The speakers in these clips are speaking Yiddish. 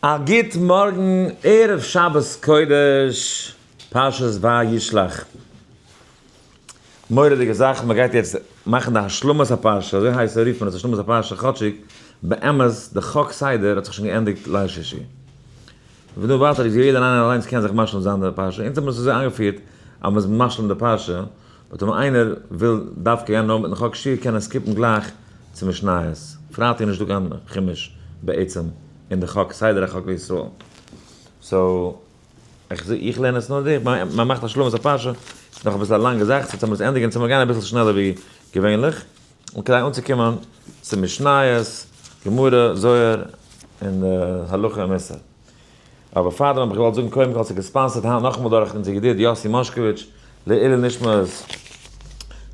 א גוט מארגן ערב שבת קודש פרשת וישלח. מורא'דיגע זאך, מען גייט יעצט מאכן די השלמת הפרשה, אזוי הייסט רופט מען עס השלמת הפרשה, כאטשיג באמת די חק סדר האט זיך שוין געענדיגט ליל שישי. פון דא ווייטער איז יעדער איינער אליינס קען זיך משלים זיין די פרשה, אונז האבן עס אזוי איינגעפירט אז מען איז משלים די פרשה, but אויב איינער וויל דווקא גיין נאר מיטן חק שיעור קען ער skip ן גלייך צו משניות, פרייטאג איז נישטא קיין חומש בעצם אין די חק סדר החק לישראל, so איך איך לערן עס נאר דורך, מען מאכט השלמת הפרשה, ס'איז נאך אביסל א לאנגע זאך, so צו עס ענדיגן צו מיר גיין אביסל שנעלער ווי געווענליך, און כדי אנצוקומען צו משניות, גמרא, זוהר, און הלכה און מוסר. אבער פארדעם האב איך געוואלט זאגן קודם כל ס'איז גע sponsor ט היינט נאכאמאל דורך אונזער ידיד יאסי מאשקאוויטש לעילוי נשמת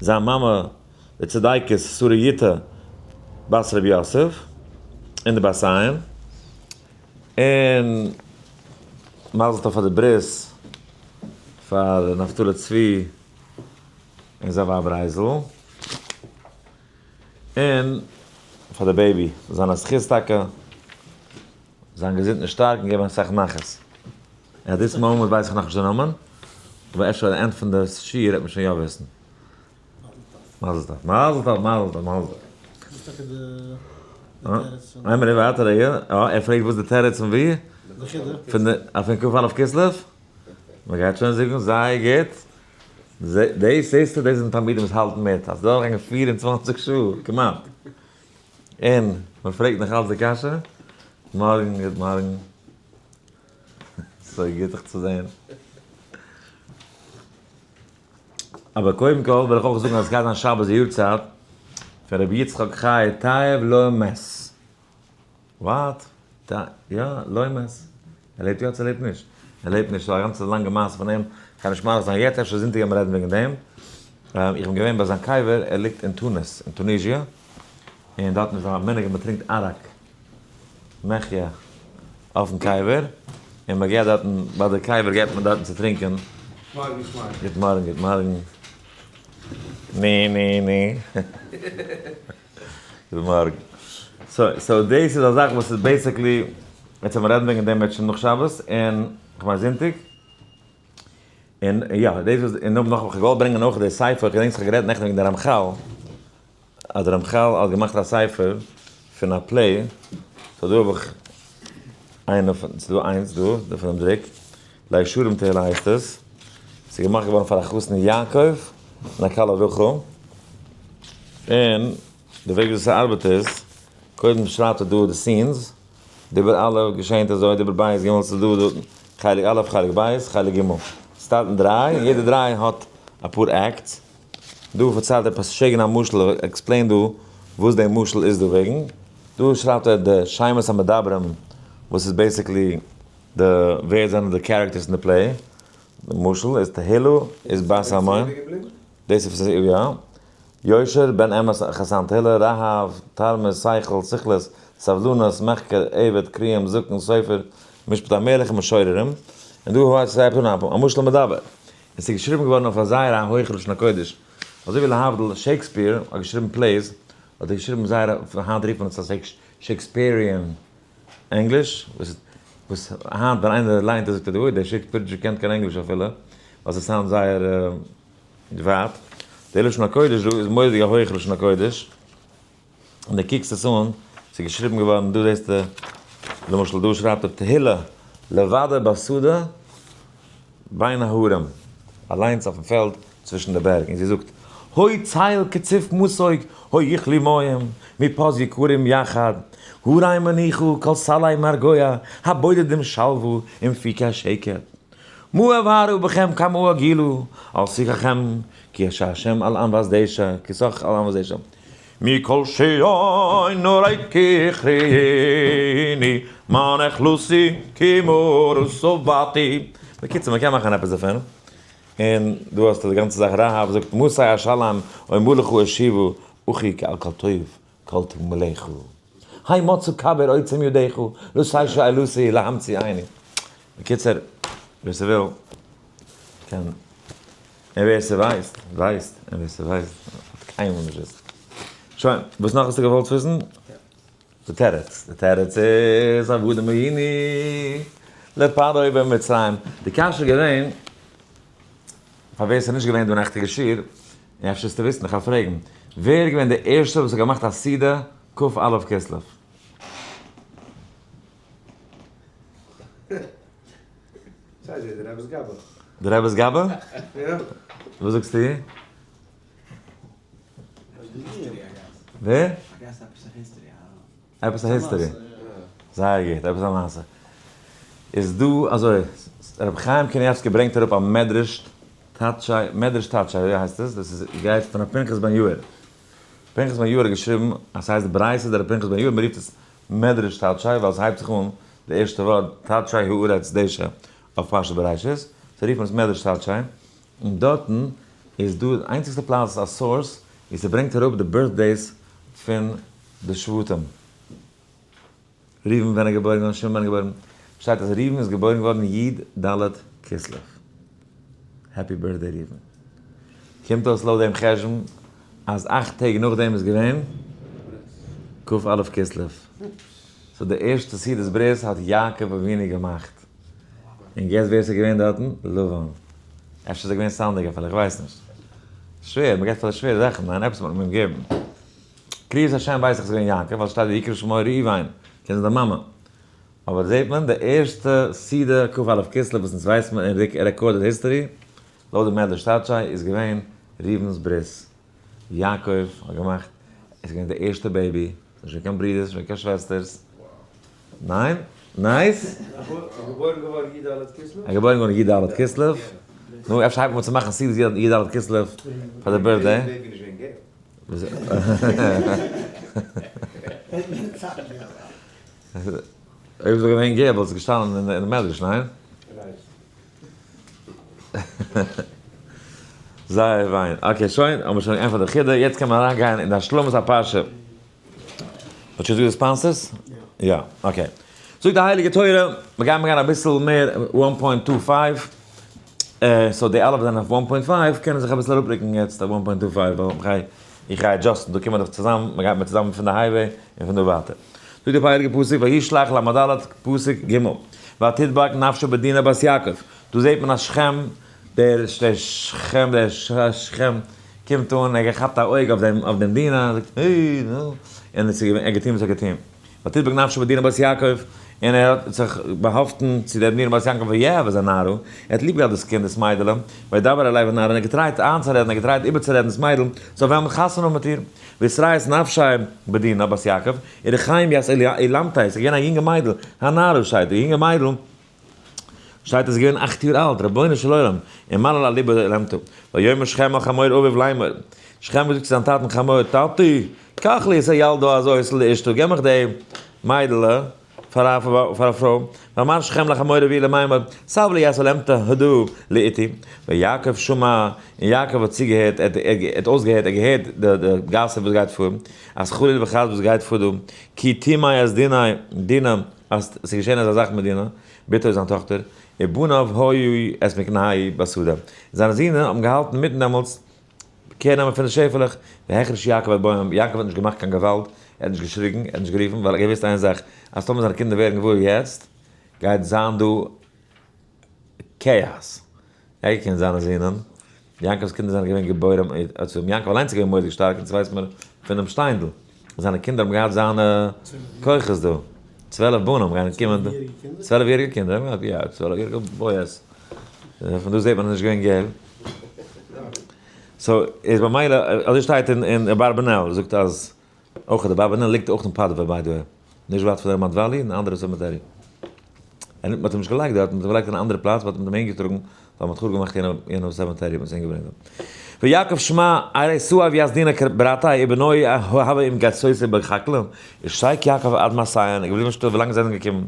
זיין מאמע די צדיקת שרה יוטא בת רבי יוסף אין די בת עין, און מזל טוב פאר די ברית פאר נפתלי צבי און זיין ווייב רייזל, און פאר די baby זאל זיין א זכות טאקע. זיין געזונט און שטארק און געבן אסאך נחת. At this moment ווייס איך נאכנישט די נאמען, אבער אפשר ביי די end פון די שיעור וועט מען שוין יא וויסן. מזל טוב. מזל טוב, מזל טוב, מזל טוב. וואס איז טאקע די תירוץ פון. איין מינוט ווארט א רגע, יא ער פרעגט וואס די תירוץ פון ווי? די חידה. פון די, אה פון כ"א כסלו? מען גייט שוין זאגן, זייער גוט. דאס זעסטו דאס זענען תלמידים וואס האלטן מיט, אז דורכגעגאנגען 24 שעה כמעט. און מען פרעגט נאך אלץ די קשיא, מארגן, גוט מארגן, אזוי גוט דיך צו זען. אבער קודם כל וויל איך אויך זאגן אז עס גייט זיין שבת די יארצייט פון רבי יצחק חי טייב לא מת. What? יא, לא מת. ער לעבט יא צו ער לעבט נישט? ער לעבט נישט, ס'איז א גאנצע לאנגע מעשה פון אים, כ'גיי נישט מאריך זיין יעצט, אפשר זונטאג וועלן מיר רעדן וועגן דעם. איך בין געווען ביי זיין קבר, ער ליגט אין טוניס, אין טוניזיע, און דארטן איז א מנהג אז מ'טרינקט אראק, מחיה, אויפן קבר, און מ'געט דארטן, ביי די קבר געט מען דארטן צו טרינקען. מארגן גוט גוט מארגן, גוט מארגן. ני ני ני. גוט מארגן. So דאס איז א זאך וואס איז basically, יעצט וועלן מיר רעדן וועגן דעם מענטשן נאך שבת, און כ'מיין זונטאג. און יא, דאס איז, און נאך האב איך געוואלט ברענגען אויך די ספר, כ'געדענק זיך גערעדט נעכטן וועגן די רמחל, אז די רמחל האט געמאכט א ספר פון א play, so דא האב איך איינע פון, ס'איז דא איינס דא, פונעם דרוק, לישרים תהלה הייסט עס, ס'איז געמאכט געווארן פאר א חתן יעקב און א כלה רחל, און די וועג וויאזוי ס'ארבעט איז, קודם שרייבט ער דא די scenes, דיבור א' געשענט אזוי, דיבור ב' ג', ס'איז דא דא חלק א', חלק ב', חלק ג', ס'טייטן דריי, און יעדע דריי האט אפאר acts, דא פארציילט ער פאשעגן א משל, ער explain ט דא וואס די משל איז דא וועגן, דא שרייבט ער די שמות המדברים וואס איז basically די ווער זענען די characters אין די play, די משל איז תהילה איז בת המון, דאס איז יא, יושר בן אמת חתן תהילה, רהב, תרמית, שכל, סכלות, סבלנות, מחקר, עבד, קריאים, זקן, סופר, משפט המלך און משוררים, און דא האט זיי א משל המדבר. עס איז געשריבן געווארן אויף א זייער א הויכע לשון הקודש, אזוי ווי להבדיל שעיקספיר האט געשריבן plays, האט ער געשריבן זייער א, היינט רופט מען עס א Shakespearean ענגליש, וואס היינט ווען איינער ליינט עס זאגט ער אוי דער שעיקספיר האט נישט געקענט קיין ענגליש אפילו, ווייל ס'sound ט זייער ווייט. דער לשון הקודש דא איז מורא'דיג א הויכע לשון הקודש, און דו קוקסט עס אן, ס'איז געשריבן געווארן, דא זעסטו, למשל דא שרייבט ער תהילה לבדה בשדה בין ההרים, אליינס אויפן פעלד צווישן די בערג, און זי זאגט, הוי צייל קצוף מסוג, הוי יכלי מים, מפז יקרים יחד, הרי מנוחו כל סלי מרגוע, הבודדים שלוו ומפיקי השקט. מה אבהרו בכם כמה הגילו, על שיחכם, כי השם על ענוות דשא, כי סך על ענוות דשא. מכל שאינו ריק הכריני, מה נחלוסי כי מרו שבעתי. בקיצור, מ'קען מאכן עפעס דערפון. און דא האסטו די גאנצע זאך, רהב זאגט מתי אשלם אומר לך אשיבה אחי כי על כל טוב כל תגמולך. היי מצא כביר עוצם ידיך, לא תשע אלוסי להמציא עיני. בקיצור, ווער ס'וויל קען, און ווער ס'ווייסט, ווייסט, און ווער ס'ווייסט, האט קיינמאל נישט וויסן. שוין, וואס נאך האסטו געוואלט וויסן? די תירוץ, די תירוץ איז עבדים היינו לפרעה במצרים. די קשיא איז געווען, פאר ווער ס'איז נישט געווען דא נעכטיגע שיעור, און אפשר איז צו וויסן, איך גיי פרעגן, ווער איז געווען די ערשטע וואס האט געמאכט א סעודה כ"א כסלו? די רבי'ס גבאי. די רבי'ס גבאי? יא. וואס זאגסטו? ווער? עפעס א history. זייער גוט, עפעס א מעשה. איז דא אזוי, רבי חיים קניבסקי ברענגט אראפ א מדרש תדשי, מדרש תדשי, ווי הייסט עס? דאס איז גייט פון רבי פנחס בן יאיר. פנחס בן יאיר האט געשריבן אז ס'הייסט ברייתא דרבי פנחס בן יאיר, מ'רופט עס מדרש תדשי ווייל ס'הייבט זיך אן די ערשטע ווארט תדשי הארץ דשא אויף פרשת בראשית, so רופט מען עס מדרש תדשי, און דארטן איז דא די איינציגסטע פלאץ א source ווי ס'ברענגט אראפ די birthdays פון די שבטים. ראובן ווען איז געבוירן געווארן, שמעון ווען איז געבוירן, שטייט אז ראובן איז געבוירן געווארן י"ד כסלו. happy birthday ראובן. קומט אויס לויט דעם חשבון אז 8 טעג נאכדעם איז געווען כ"א כסלו. so די ערשטע סעודת ברית האט יעקב אבינו געמאכט. און guess ווער ס'איז געווען דארטן? לבן. אפשר איז ער געווען סנדק אפילו, איך ווייס נישט. שווער, מ'געט פאר די שווערע זאכן, ניין עפעס האט מען אים געגעבן. קריאת השם ווייס איך ס'איז געווען יעקב, ווייל ס'שטייט ויקרא שמו ראובן, קען זיין די מאמע. אבער זעט מען די ערשטע סעודה כ"א כסלו וואס אונז ווייסט מען אין recorded history, לויט די מדרש תדשי איז געווען ראובן'ס ברית. יעקב האט געמאכט, עס איז געווען די ערשטע baby, נישט געווען קיין ברידערס, נישט געווען קיין שוועסטערס. ניין? nice? געבוירן געווארן י"ד כסלו? ער געבוירן געווארן י"ד כסלו. נו, אפשר הייבט מען צו מאכן סעודות י"ד כסלו פאר די birthday. אויב איז ער געווען געל וואלט עס געשטאנען אין די מדרש, ניין? זייער פיין. okay, שוין, האבן מיר שוין געענטפערט די חידה, יעצט קען מען אריינגיין אין די השלמת הפרשה. האט שוין געזאגט די sponsors? יא, okay. זאגט די הייליגע תורה, מיר גייען גיין אביסל מער 1.25, so די אלע וואס זענען אויף 1.5 קענען זיך אביסל אראפרוקן יעצט אויף 1.25, ווייל איך גיי adjust ן, דא קומען מיר דאך צוזאם, מען גייט מיר צוזאמען פון די highway און פון דא ווייטער. זאגט די הייליגע פסוק, וישלח ל"ד פסוק ג', ותדבק נפשו בדינה בת יעקב. דא זעט מען אז שכם, דער שכם, דער שכם קומט אן, ער געכאפט א אויג אויף דעם, אויף דעם דינה, זאגט, העי, נו, און עס איז געווען, ער האט געטון וואס ער האט געטון. ותדבק נפשו בדינה בת יעקב, און ער האט זיך באהאפטן צו דער דינה בת יעקב, ויאהב את הנערה, ער האט ליב געהאט דאס קינד, דאס מיידעלע, וידבר אל לב הנערה, און ער האט געטרייט איינצורעדן, ער האט געטרייט איבערצורעדן דאס מיידל, זאל וועלן חתונה האבן מיט איר. ויתרע את נפשו בדינה בת יעקב, ורחם ית אלמתי, עס איז געווען א יונגע מיידל, הנערה שטייט, די יונגע מיידל, שטייט איז געווען 8 יאר אלט, רבונו של עולם, ומלל על לבו אלמתו. ויאמר שכם אל חמור אביו לאמור, שכם האט געזאגט צו זיין טאטן חמור, טאטי, קח לי את הילדה הזאת לאשתו, געב מיך די מיידעלע פאר א פרוי, ואמר שכם לחמור אביו לאמור, סב לי את אלמתא הדא לאתי, ויעקב שמע, און יעקב האט צוגעהערט, ער האט אויסגעהערט, ער האט געהערט די gossip וואס גייט פאר, אז חלילה וחס וואס גייט פאר דא, כי טמא את דינה, דינה, אז ס'איז געשען אזא זאך מיט דינה, בתו זיין טאכטער, ובניו היו את מקנהו בשדה. זיינע זינען האבן געהאלטן מיטן דעמאלטס קער נעמען פון די שעפעלעך, והחריש יעקב את בניו, יעקב האט נישט געמאכט קיין געוואלד, ער האט נישט געשריגן, ער האט נישט גערופן, ווייל ער האט געוואוסט איין זאך, אז טאמער זיינע קינדער ווערן געוואר יעצט, גייט זיין דא כאאס. ער געקענט זיינע זינען, יעקב'ס קינדער זענען געווען גיבורים, עצום, יעקב אליינס איז געווען מורא'דיג שטארק, אונז ווייסט מיר פונעם שטיינדל. זיינע קינדער האבן געהאט זיינע כוחות דא. 12 בנים גייען קומען דא. 12 יעריגע קינדער, יא, 12 יעריגע boys. פון דא זעט מען אז נישט געווען געל. so איז במילא, אזוי שטייט אין אברבנאל, זאגט אז אויך די אברבנאל ליגט אויך אין פאדווא by the way. נישט ווייט פון רמת valley, אין אנדערע cemetery. ער האט אים נישט געלייגט דארט, מ'האט אים געלייגט אין א אנדערע פלאץ, מ'האט אים אהינגעטראגן, ווייל מ'האט חרוב געמאכט יענע cemetery, מ'האט עס אהינגעברענגט דארט. ויעקב שמע הרי סאב ית דינה ברתיה ובנוי הוה עם גייסותיה בחקלם, ושתק יעקב עד מעשיין, ער איז געבליבן שטיל ווילאנג זיי זענען געקומען.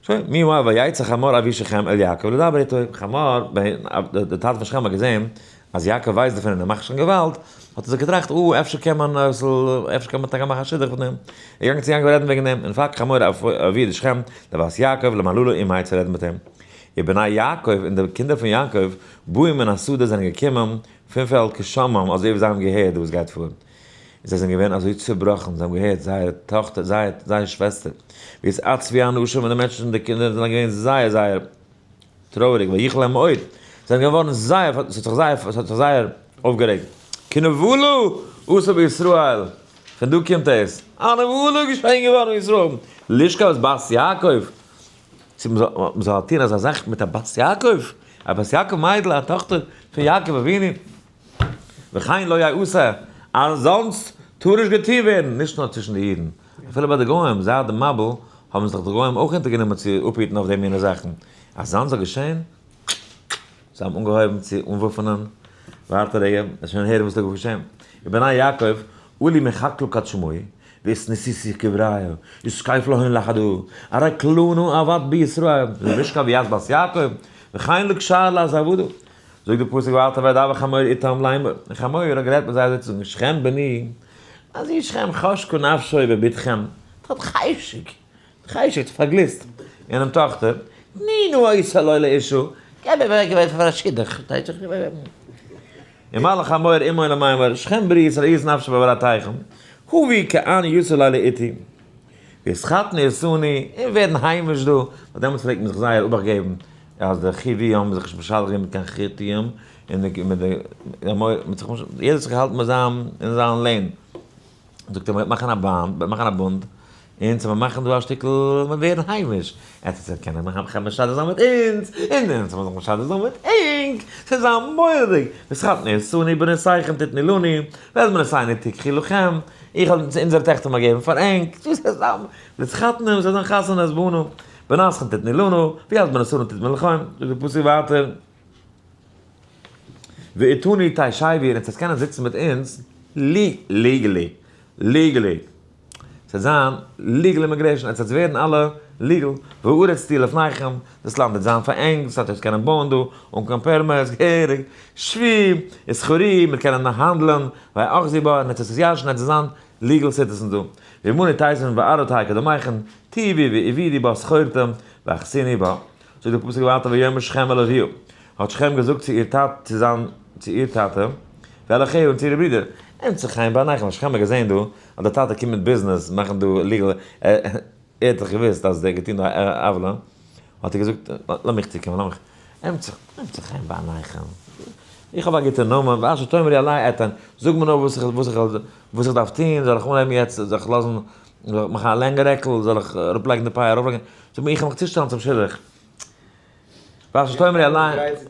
שוין, meanwhile ויצא חמור אבי שכם אל יעקב לדבר איתו, חמור, דער טאטע פון שכם האט געזען אז יעקב ווייסט דערפון און ער מאכט שוין געוואלד, האט ער זיך געטראכט, אה, אפשר קען מען אביסל, אפשר קען מען טאקע מאכן א שידוך פון דעם. ער איז געגאנגען צו יעקב רעדן וועגן דעם, און פאק חמור אבי דשכם, לבת יעקב, למללא עמיה צו רעדן מיט אים. ובני יעקב, און די קינדער פון יעקב, באים מן השדה זענען געקומען פון פעלד כשמעם, אזוי ווי זיי האבן געהערט וואס גייט פאר. זיי זענען געווען אזוי צובראכן, זיי האבן געהערט זייער טאכטער, זייער זייער שוועסטער, ווי עס עצבי האנשים און די מענטשן און די קינדער זענען געווען זייער זייער טרויעריג, ויחל להם מאוד, זיי זענען געווארן זייער, עס האט זיך זייער, עס האט זיך זייער אויפגערעגט, כי נבלה עשו בישראל, פון דא קומט עס, א נבלה איז געשען געווארן אין ישראל, לשכב את בת יעקב, צו מען זאל טון אזא זאך מיט א בת יעקב, א בת יעקב מיידל, א טאכטער פון יעקב אבינו, וכן לא יעשה, אזאנס טאר נישט געטון ווערן, נישט נאר צווישן די אידן, אפילו ביי די גוים, זייט די מבול האבן זיך די גוים אויך אונטערגענומען צו אפהיטן אויף די מינע זאכן, אזאנס זאל געשען? זיי האבן אנגעהויבן צו אנוואפענען, ווארט א רגע, וועסט שוין הערן וואס דא גייט געשען. ובני יעקב עלו מחקלו כד שמעו, ואתנסיסו קברייא, ותקיף להון לחדא, ארי קלנא עבד בישראל, למשכב ית בת יעקב, וכן לקשר לעזבדא. זאגט די פסוק ווייטער וידבר חמור איתם לאמר, און חמור האט גערעדט מיט זיי אזוי צו זאגן, שכם בני, אזי שכם חשקה נפשו בבתכם, האט חשק, חשק, פארגליסט אינעם טאכטער, תנו נא אותה לו לאשה, געב איר אוועק פאר א שידוך, ומלאך חמור עמו למימר, שכם ברי ישראל נפשו בברתיכם, הבו כעני יסור לילה איתי, וישחטני ישאני, און ווערן היימיש דא, ווייל דעמאלטס פלעגט מען זיך זייער אבאכט געבן אז די חיוויים האבן זיך נישט משדך געווען מיט קיין חיתיים, און די מיט די יעדער האט זיך געהאלטן ביי זיין אין זיין lane. זאגט ער מ'וועט מאכן א באנד, מ'וועט מאכן א בונד, אונז וועלן מאכן דא א שטיקל, מ'וועט ווערן היימיש, עטס וועט קענען מאכן משדך זיין מיט אונז, און אונז וועלן זיך משדך זיין מיט ענק, ס'וועט זיין מורא'דיג, ותחתנו אותנו בנותיכם תתנו לנו, ואת בנותינו תקחו לכם, איך האב אונזערע טעכטער מיר געבן פאר ענק, ותחתנו, ס'וועט זיין חתונות בנו, בנותיכם תתנו לנו, ואת בנותינו תתנו לכם, זאגט די פסוק ווייטער. ואתנו תשבו און עטס קענען זיצן מיט אונז legally, legally, ס'וועט זיין legal immigration, עטס וועט ווערן אלע legal, והארץ תהיה לפניכם, דאס לאנד וועט זיין פאר ענק, דאס הייסט עטס קענען בויען דא, אן קיין permits, געהעריג, שבו וסחרו, מיר קענען האנדלען, והאחזו בה, און עטס וועט עס ירש'ן, עטס וועט זיין legal citizens דא, ועמנו תיתבון וערה תהא קדמיכם, טובו ועבידו בה סחורתם, ואחסינו בה. זאגט דער פסוק ווייטער ויאמר שכם אל אביה, האט שכם געזאגט צו איר טאטע, צו זיין, צו איר טאטע, ואל אחיה און צו אירע ברידער, אמצא חן בעיניכם, האט שכם געזען דא אז דער טאטע קומט מיט ביזנעס מאכן דא legal, ער האט דאך געוואוסט אז דער האט געטון דא א עוולה, האט ער געזאגט, לאמיך צוקומען, לאמיך, אמצא, אמצא חן בעיניכם, איך האב א גוטע נאמען, ואשר תאמרו אלי אתן, זאג מיר נאר וואס איך, וואס איך, וואס איך דארף טון, זאל איך אנהייבן יעצט זיך לאזן, זאל איך מאכן א לענגער רעקל, זאל איך אראפלייגן די פאה, ארויפלייגן, זאג מיר איך וועל מיך צושטעלן צום שידוך. ואשר תאמרי אלי. ער איז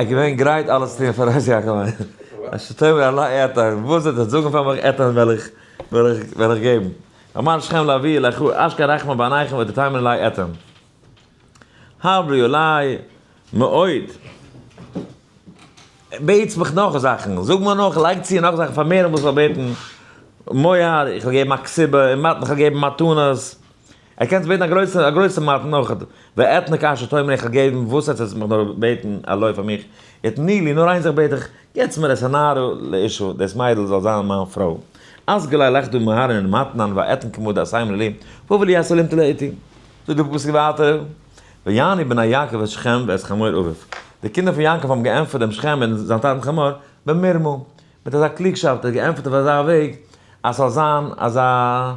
געווען גרייט צו טון אלעס פאר רבי יעקב. ער איז געווען גרייט אלעס צו טון פאר רבי יעקב. ואשר תאמרי אלי אתן, וואס וועט איר זאגן פאר מיך אתן וועל איך, וועל איך, וועל איך געבן. אמר שכם לאבי לכו אשכח רחמן בעיניכם ותתאמרי אלי אתן. הברי אלי מאוד. בעטס מיך נאך זאכן, זאג מיר נאך, לייג צו נאך זאכן פאר מער וואס איך זאל בעטן, מוהר, איך וועל געבן א כתובה, און מתן, איך וועל געבן מתנות, ער קען בעטן א גרויסע, א גרויסע מתנה אויך, ואתנה כאשר תאמר איך וועל געבן וואס עטס וועט מיך נאר בעטן, הלואי פאר מיך, ותנו לי, נאר איין זאך בעט איך, געטס מיר את הנערה לאשה, דאס מיידל זאל זיין מיין פרוי. אז גלי לך דא מהרין ומתנן ואתן כמו דאתימר לי, והבו לי את אלהים תלאתי. זאגט דער פסוק ווייטער, ויענו בני יעקב את שכם ואת חמור אביו, די קינדער פון יעקב האבן געענטפערט דעם שכם און זיין טאטן חמור במרמה, מיט אזא קלוגשאפט, ער האט געענטפערט אויף אזא וועג אז ס'זאל זיין אזא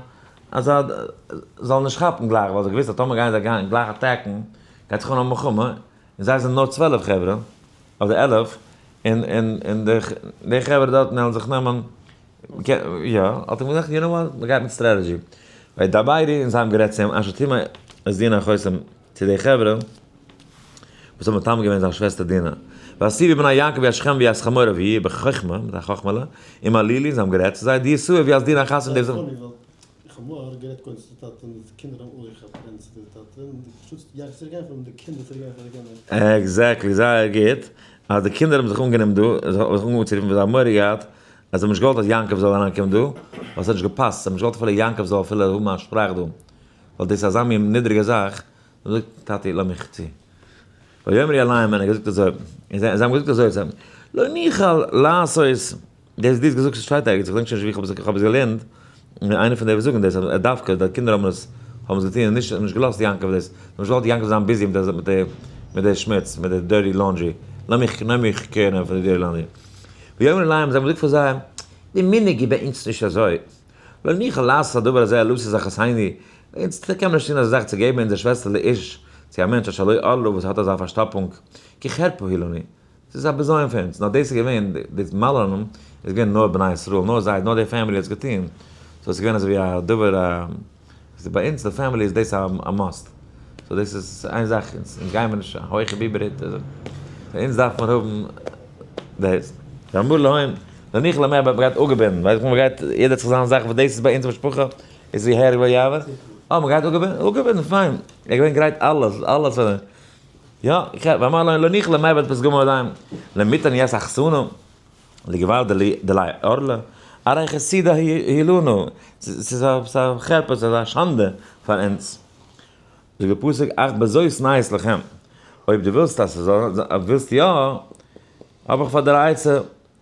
אזא זאל נישט כאפן גלייך, ווייל זיי האבן געוואוסט אז טאמער גייען זיי גיין גלייך attack ן גייט זיך אנהויבן מלחמה, און זיי זענען נאר 12 חברה, אדער 11, און און און די חברה דארטן וועלן זיך נעמען יא, האט ער געזאגט, you know what, מ'גייט מיט strategy. וידברו און זיי האבן גערעדט צו אים, אשר טמא את דינה אחותם, צו די חברה וואס האבן מטמא געווען זיין שוועסטער דינה. וישיבו בני יעקב את שכם ואת חמור אביו בחכמה, מיט א חכמה'לע, ומלילו, זיי האבן גערעדט צו זיי, די יסוע ואת דינה אחותם, די. funny ווייל חמור האט גערעדט קודם צו די טאטע און די קינדער האבן אויך גערעדט צו די טאטע און פשוט יעקב צוריק גיין פון די קינדער צוריק גיין פאר די קינדער. Exactly, זייער גוט. אז די קינדער האבן זיך אנגענומען דא, זיי האבן זיך אנגעהויבן צו רופן ווייל זיי האבן מורא געהאט אז זיי האבן נישט געוואלט אז יעקב זאל אריינקומען דא, ווייל עס האט נישט געפאסט, זיי האבן נישט געוואלט אפילו יעקב זאל אפילו האבן א שפראך דא, ווייל דאס איז אזא מין נידריגע זאך, זיי האבן געזאגט, טאטי לאז מיך צו. ויאמרו אליהם, און ער האט געזאגט אזוי, און זיי האבן געזאגט אזוי צו אים, לא נוכל לעשות, דאס דו האסט געזאגט שטייט ערגעץ, איך געדענק שוין נישט וואו איך האב עס געלערנט, איינער פון די וואס זאגן דאס, אז דווקא די קינדער האבן עס האבן עס געטון און נישט נישט געלאזט יעקב דאס, נישט געוואלט יעקב זיין busy מיט די מיט די שמוץ, מיט די dirty laundry, לאמיך לאמיך care נעמען פון די dirty laundry. ויאמרו אליהם, זיי האבן געזאגט פאר זיי, די מנהג איז ביי אונז נישט אזוי. לא ניחא לעשות הדבר הזה על עושי זכסייני, אונז קען מען נישט טון אזא זאך צו געבן אונזער שוועסטער לאיש, צו א מענטש אשר לא ערלה וואס האט אזא פארשטאפונג, כי חרפה היא לנו. ס'איז א בזיון פאר אונז. נאר דאס איז געווען, די מל'ן איז געווען נאר בני ישראל, נאר זיי, נאר די family האט עס געטון. so ס'איז געווען אזויווי א דבר א, ביי אונז די family איז דאס א must. so דאס איז איין זאך, אונז גייען מיר נישט א הויכע ביבער היט. אונז דארף מען האבן דאס. ואמרו להם, נניח למעבד, מ'גייט אפגעבינדן, ווייסט וואס מ'גייט, יעדער האט זיך זיין זאך וואס דאס איז ביי אונז משפחה, איז ווי הער ויעבור. אה, מ'גייט אפגעבינדן, אפגעבינדן, פיין. ער איז געווען גרייט אלעס, אלעס. יא, איך הער, ואמר להם, לא ניחא למעבד פסגומו עדיין, למיתן יעש אחסנו, לגבר דלי ערלה, הרי חסידה היא לנו, ס'איז א חרפה, ס'איז א שאנדע פאר אונז. זאגט דער פסוק, אך בזאת נייעס לכם, אויב דו ווילסט אז ס'זאל, ווילסט יא, האב איך פאר דיר א עצה,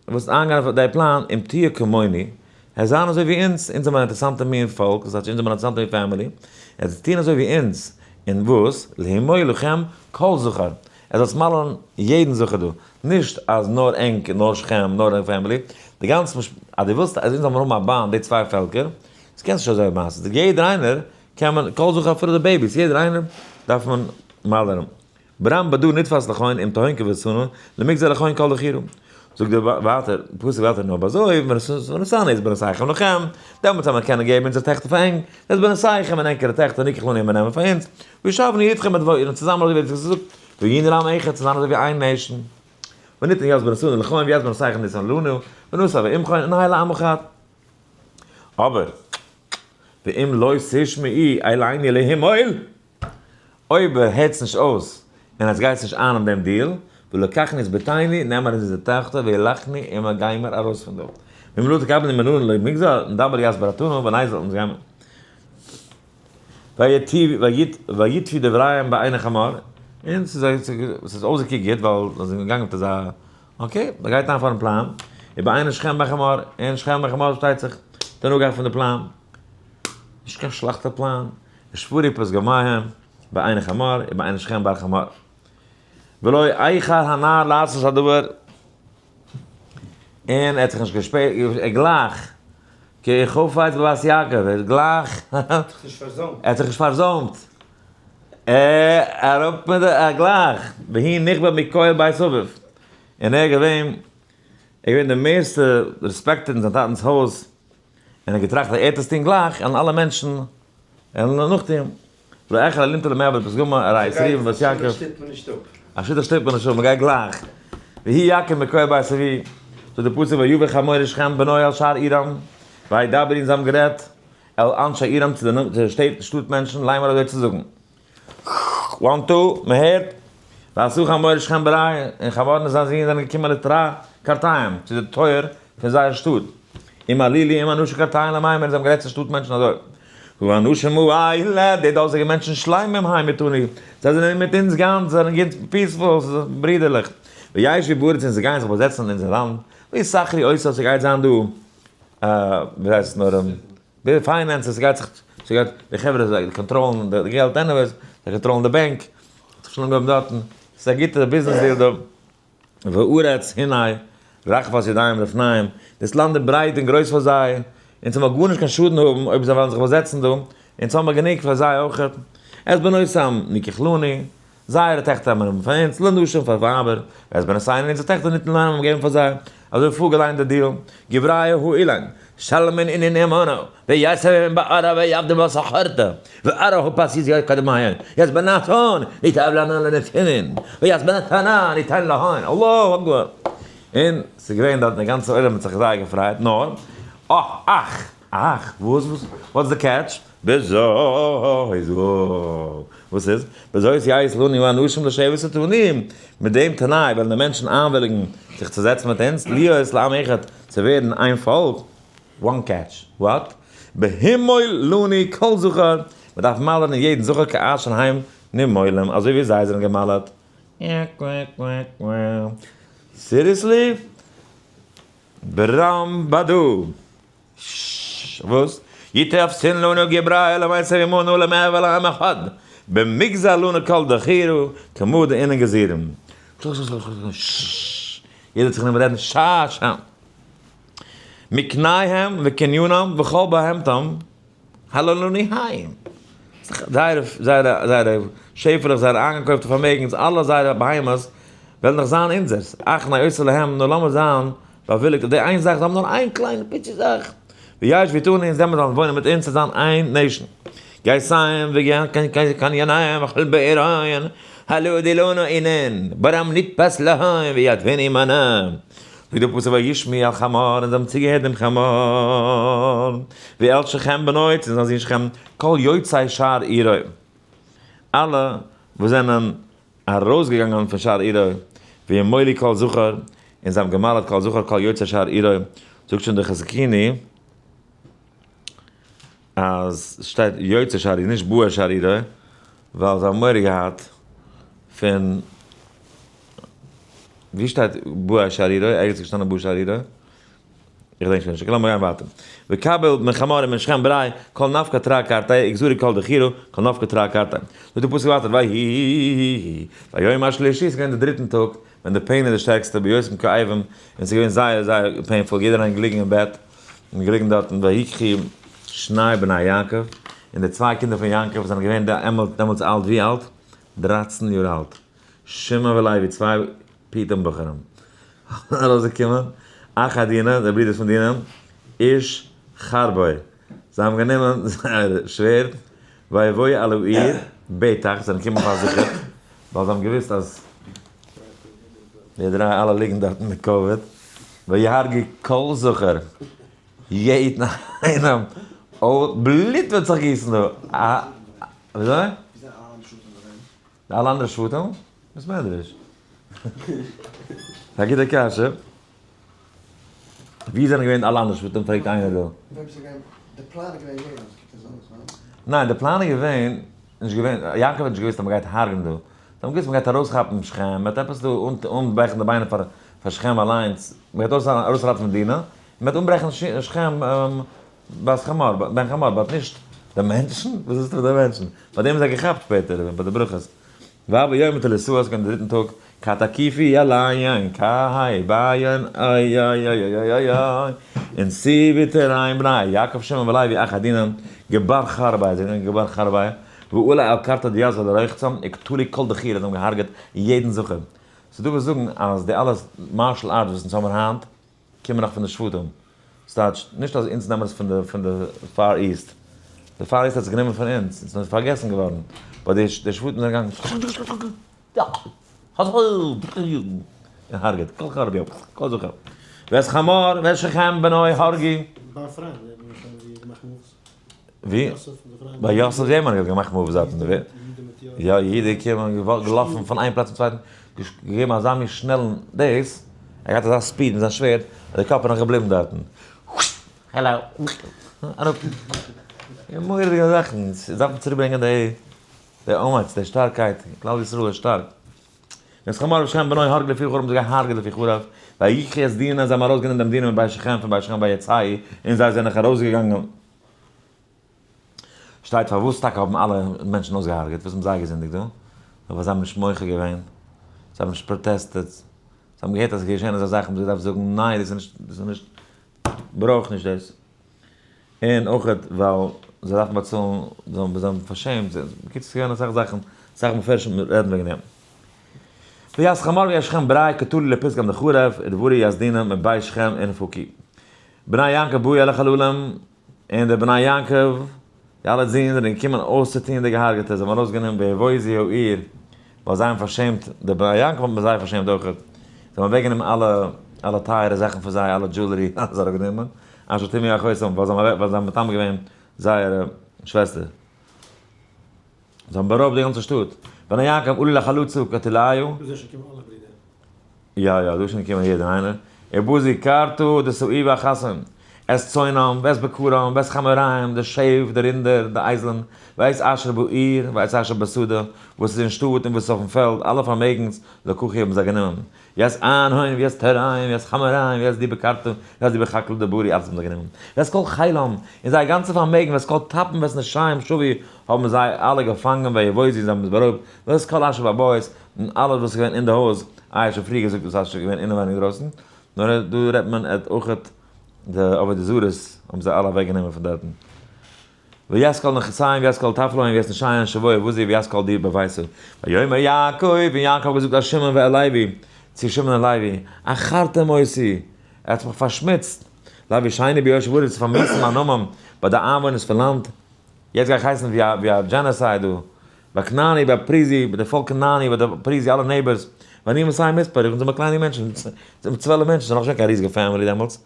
ווילסט איינגיין אויף די פלאן, אם תהיה כמוני, עס זיין אזוי ווי אונז, אונז זעמיר א אינטערעסאנטע מין פאלק, דאס הייסט אונז זעמיר א אינטערעסאנטע מין family, עס טון אזוי ווי אונז, און וואס? להמול לכם כל זכר, עס זאלסט מל'ן יעדן זכר דא, נישט אז נאר ענק, נאר שכם, נאר ענק family, די גאנצע משפחה, אז דו ווילסט אז אונז זאל מיר האבן א bond די צוויי פעלקער, דאס קענסט נישט אזוי מאכן, יעדער איינער קען מען, כל זכר אפילו די babies, יעדער איינער דארף מען מל'ען. ברם בדא נתפס לכהן אם תהון כבשנו, למגזר לכהן כל דחירו. זאגט דער ווייטער, פסוק ווייטער נאר באזוי, ונתנו את בנותיכם לכם, דעמאלטס וועט מען קענען געבן אונזערע טעכטער פאר ענק, את בנותיכם און ענקערע טעכטער ניקח לנו און מיר נעמען פאר אונז, וישבנו אתכם און און צוזאמען אזוי ווי ער האט געזאגט, והיינו לעם אחד צו זיין אזוי ווי איין nation. ונתן את בנותינו לכהן ואת בנותיכם נתן לנו, ונשא ועמכון ונהיה לעם אחד. אבער, ואם לא תשמעו אלינו להמול! אויב הערטס נישט אויס און עטס גייטס נישט איין אין דעם deal, ולקחנו את בתנו, נעמען אונז אונזער טאכטער והלכנו און מיר גיימער ארויס פון דא. ואם לא תקבלו ממנו לא מגזר, נדבר יעש ברתנו ונייזל אונז גיימער. ויטפי דבריהם בעיני חמור, און ס'איז אויסגעקוקט גוט ווייל זיי זענען געגאנגען מיט אזא okay, מען גייט איין פארן פלאן, ובעיני שכם בן חמור, און שכם בן חמור שטייט זיך דערנאך גיין פון די פלאן. נישט קיין שלעכטע פלאן. ושפרו פתגמיהם בעיני חמור ובעיני שכם בר חמור. ולא איחר הנער לעשות הדבר, און ער האט זיך נישט געשפעט, ער גלייך, כי חפץ בבת יעקב, ער האט גלייך, ער האט זיך נישט פארזוימט. ער האט זיך נישט פארזוימט. ער אראפ מיט די, ער גלייך, והוא נכבד מכל בית אביו, און ער געווען, ער געווען די מערסטע respected אין זיין טאטנ'ס הויז, און ער האט געטראכט אז ער וועט עס טון גלייך, און אלע מענטשן וועלן נאכטון. לא איחר אלומתו למעבד פתגמא, הרי את ראובן ואת יעקב. א שידוך שטופט מען נישט אפ. א שידוך שטופט מען נישט אפ, מען גייט גלייך. ויהי יקום מכל בית אבי, זאגט דער פסוק ויבא חמור שכם בנו אל שער עירם, וידברו און זיי האבן גערעדט אל אנשי עירם צו די שטאט מענטשן, לאמר אזוי צו זאגן. one two, מען הערט, ויסעו חמור שכם בני, און חמור און זיין זון זענען געקומען לתרע קרתיים, צו די טויער פון זייער שטאט, עם עלילי עם אנשי קרתיים למימר, און זיי האבן גערעדט צו שטאט מענטשן אזוי, האנשים האלה, די דאזיגע מענטשן שלמים הם אתנו, זיי זענען מיט אונז גאנץ, זיי זענען גוט peaceful, ברידערליך, וישבו בארץ און זיי גייען זיך באזעצן אין אונזער לאנד, ויסחרו אותה, ס'גייט זיין דא, ווי הייסט עס נאר, די finances גייט זיך, ס'גייט, די חברה זיי קאנטראלן די געלט anyways, זיי קאנטראלן די בענק, האט זיך שוין אנגעהויבן דארטן, ס'איז א גוטע ביזנעס deal דא. והארץ הנה רחבת ידיים לפניהם, דאס לאנד איז ברייט און גרויס פאר זיי, אונז האבן גארנישט קיין שאדן האבן אויב זיי וועלן זיך באזעצן דא, אונז האבן גענוג פאר זיי אויך. את בנותם נקח לנו, זייערע טעכטער האבן מיר נעמען פאר אונז, לנשים פאר ווייבער, ואת בנותינו אונזערע טעכטער נתן להם האבן געגעבן פאר זיי, אזוי פארגעליינט די deal, גבריא האילן, שלמין אינון עמנו, ויתיבון בארעא ויעבדון בסחרתא, וארעא הא פסיס יקדמיהן, וית בנתהון נתאב לנן לנתינין, וית בנתנא ניתן להון, אללהו אקבר. און ס'איז געווען דארט די גאנצע עולם האט זיך זייער געפרייט, נאר, אה, אך, אך, וואס, וואס, what's the catch? בזאת, וואס איז? בזאת יאות לנו האנשים לשבת אתנו, מיט דעם תנאי וועלן די מענטשן איינוויליגן זיך צו זעצן מיט אונז, להיות לעם אחד, צו ווערן איין פאלק, one catch, what? בהמול לנו כל זכר, מען דארף מל'ען יעדן זכר כאשר הם נימולים, אזוי ווי זיי זענען גע'מל'עט. seriously? ברם בדו. וואס? יתאפסן לנו גברי למעשה עמנו למעבר לעם אחד, במגזר לנו כל דחירו כמו דאינן גזירים. יעדער האט זיך גענומען רעדן שא שא. מקניהם וקניונם וכל בהמתם הלא לנו הם. זייערע זייערע זייערע שעפעלעך, זייערע איינגעקויפטע פארמעגנס, אלע זייערע בהמות וועלן דאך זיין אונזערס. אך נא עושה להם, נאר לאמיר זיין באוויליגט אויף די איין זאך, זיי האבן נאר איין קליינע פיצי זאך. וישבו אתנו, און זיי זאלן וואוינען מיט אונז, צו זיין איין nation. גייסיים וקניינם וכל בעריהן, הלא דילונו אינן, ברם נתפס להם ויתבן עמנם. זאגט דער פסוק וישמעו אל חמור, און זיי האבן צוגעהערט דעם חמור, ואל שכם בנו, צו זיין זון שכם, כל יוצאי שער עירו, אלע וואס זענען ארויסגעגאנגען פון שער עירו, וימולו כל זכר, און זיי האבן געמל'עט כל זכר כל יוצאי שער עירו, זאגט שוין דער חזקוני, אז שטייט יוצאי שער עירו, נישט באי שער עירו, ווייל זיי האבן מורא געהאט פון, ווי שטייט באי שער עירו? ערגעץ איז געשטאנען באי שער עירו? איך דענק שוין נישט, לאמיר גיין ווייטער. וקבל מן חמור ומן שכם ברי, כל נפקא תרע קרתיה, וגזרו כל דחילו, כל נפקא תרע קרתיה. זאגט דער פסוק ווייטער, ויהי ביום השלישי, ס'איז געווען די דריטן טאג, ווען די pain איז די שטערקסטע, בהיותם כאבים, און ס'איז געווען זייער זייער painful, יעדער איינער געליגן אין בעט, און געליגן דארטן, ויקחו שני בני יעקב, און די צוויי קינדער פון יעקב זענען געווען דעמאלטס אלט, ווי אלט? 13 יאר אלט, שמעון ולוי, צוויי פיטום בחורים, ארויסגעקומען, אחי דינה, די ברידערס פון דינה, איש חרבו, זיי האבן גענומען זייער שווערד, ויבואו אל העיר בטח, זיי זענען געקומען פארזיכערט, ווייל זיי האבן געוואוסט אז די דריי אלע ליגן דארטן מיט קאוויד, ויהרגו כל זכר, יעדן איינעם, אוי, בלוט וועט זיך גיסן דא, א, וויאזוי? די אלע אנדערע שבטים? בית מדרש. א גוטע קשיא. ווי זענען געווען אלע אנדערע שבטים פרעגט איינער דא. ניין די פלאן איז געווען, נישט געווען, יעקב האט נישט געוואוסט אז מ'גייט הרג'ן דא. זיי האבן געוואוסט מ'גייט ארויסכאפן שכם, מ'וועט עפעס דא אנברעכן די ביינער פאר שכם אליינס, מ'גייט ארויסראטעווען דינה, און מ'וועט אנברעכן שכם בת חמור, בן חמור, but נישט די מענטשן? וואס איז מיט די מענטשן? ביי דעם איז ער געכאפט שפעטער, ביי די ברכות. ויהי ביום התליסאה, ס'געווען די דריטן טאג, כתקיפי עליין, קהי ביין, איי איי איי איי איי איי, און סיבי תריין בני יעקב שמעון ולוי אחי דינה, גבר חרבי, זיי זענען גבר חרבי, ואולי על קרתא דיעז ולרחצם, יקטולי כל דחיר, זיי האבן געהארגעט יעדן זכר. ס'דא וואס זאגן אז די אלע martial arts וואס אונז האבן היינט, קומען נאך פון די שבטים. ס'טייטש, נישט אז אונז נעמען עס פון די פון די Far East. די Far East האט עס גענומען פון אונז, און ס'איז פארגעסן געווארן. but די די שבטים זענען געגאנגען און הרג'עט. כל חרבי כל זכר. ואת חמור ואת שכם בנו הרגו. ביי אפרים זעט מען שוין ווי געמאכט moves. ווי? ביי יוסף זעט מען האט געמאכט moves דארטן. יא, יהודה קומען געלאפן פון איין פלאץ צום צווייטן. געגעבן אזא מין שנעלן דאס, ער האט אזא speed מיט זיין שווערד, אז די קאפ איז נאך געבליבן דארטן. העלאו. אראפ. מורא'דיגע זאכן, דארף מען צוריקברענגען די די אומץ, די שטארקייט, כלל ישראל איז שטארק. ואת חמור ושכם בנו הרגו לפי חרב, זיי געהארגעט לפי חרב, ויקחו את דינה, זיי האבן ארויסגענומען דעם דינה מבית שכם, פון בית שכם ויצאו, און זיי זענען ארויסגעגאנגען. שטייט פארוואס טאקע האבן אלע מענטשן אויסגעהארגעט? וואס האבן זיי געזינדיגט דא? נאר ווייל זיי האבן נישט מוחה געווען, זיי האבן נישט פראטעסטעט, זיי האבן געהערט אז עס איז געשען אזא זאך האבן זיי געדארפט זאגן ניין דאס איז נישט, דאס איז נישט, ברויך נישט דאס. און אויך ווייל זיי דארפן באצאלן, זיי האבן זיי האבן פארשעמט, בקיצור ס'איז געווען אסאך זאכן, אסאך מפרשים רעדן וועגן דעם. ואת חמור ואת שכם ברי קטלו לפתגם דחרב, ודברו את דינה מבית שכם ונפקו. בני יעקב באו אל החללים, און די בני יעקב, די אלע זין זענען געקומען אויסצוטון די געהארגעטע, זיי האבן ארויסגענומען ויבוזו העיר, ווייל זיי האבן פארשעמט, די בני יעקב האבן זיי פארשעמט אויכעט, זיי האבן אוועקגענומען אלע אלע טייערע זאכן פון זיי, אלע jewelry, אלעס אראפגענומען, אשר טמאו אחותם, ווייל זיי האבן ווייל זיי האבן מטמא געווען זייערע שוועסטער. זיי האבן בארויבט די גאנצע שטאט. בני יעקב עלו לחלצה וקטלוה. דא זענען שוין געקומען אלע ברידער. יא יא, דא איז שוין געקומען יעדער איינער. ובזו קרתא דשעיר אחתם, את צאנם, ואת בקרם, ואת חמוריהם, די שעף, די רינדער, די אייזלען, ואת אשר בעיר, ואת אשר בשדה, וואס איז אין שטאט און וואס איז אויפן פעלד, אלע פארמעגנס, לקחו האבן זיי גענומען. ואת ענהון, ואת תוריהם, ואת חמוריהם, ואת די בקרתא, ואת די בחקלא דברי, אלעס האבן זיי גענומען. ואת כל חילם, און זייער גאנצע פארמעגן, ואת כל טפם, ואת נשיהם שבו, האבן זיי אלע געפאנגען, ויבוזו, זיי האבן עס בארויבט, ואת כל אשר בבית, און אלעס וואס איז געווען אין די הויז, איי האט שוין פריער געזאגט וואס אשר איז געווען אינעווייניג דרויסן, נאר דא רעדט מען אויכעט. די עבודה זרות האבן זיי אלע אוועקגענומען פון דארטן. ויאת כל נכסיהם ויאת כל טפלהם ויאת נשיהם שבוי' וואזי ויאת כל דיר בביתו. ויאמר יעקב, און יעקב האט געזאגט אל שמעון ואל לוי, צו שמעון און לוי, עכרתם אותי, ער האט מיך פארשמוצט, להבאישני ביושב ארץ, צו פארמיאוסן מיין נאמען ביי די איינוואוינערס פון לאנד, יעצט גיי איך הייסן ווי א genocide דא, ביי כנעני, ביי פריזי, ביי די פאלק כנעני, ביי די פריזי, אלע neighbors, ואני מאתים מספר, איך בין זעמער קליינע מענטשן, זעמער 12 מענטשן, ס'איז נאכנישט געווען קיין ריזיגע family דעמאלטס.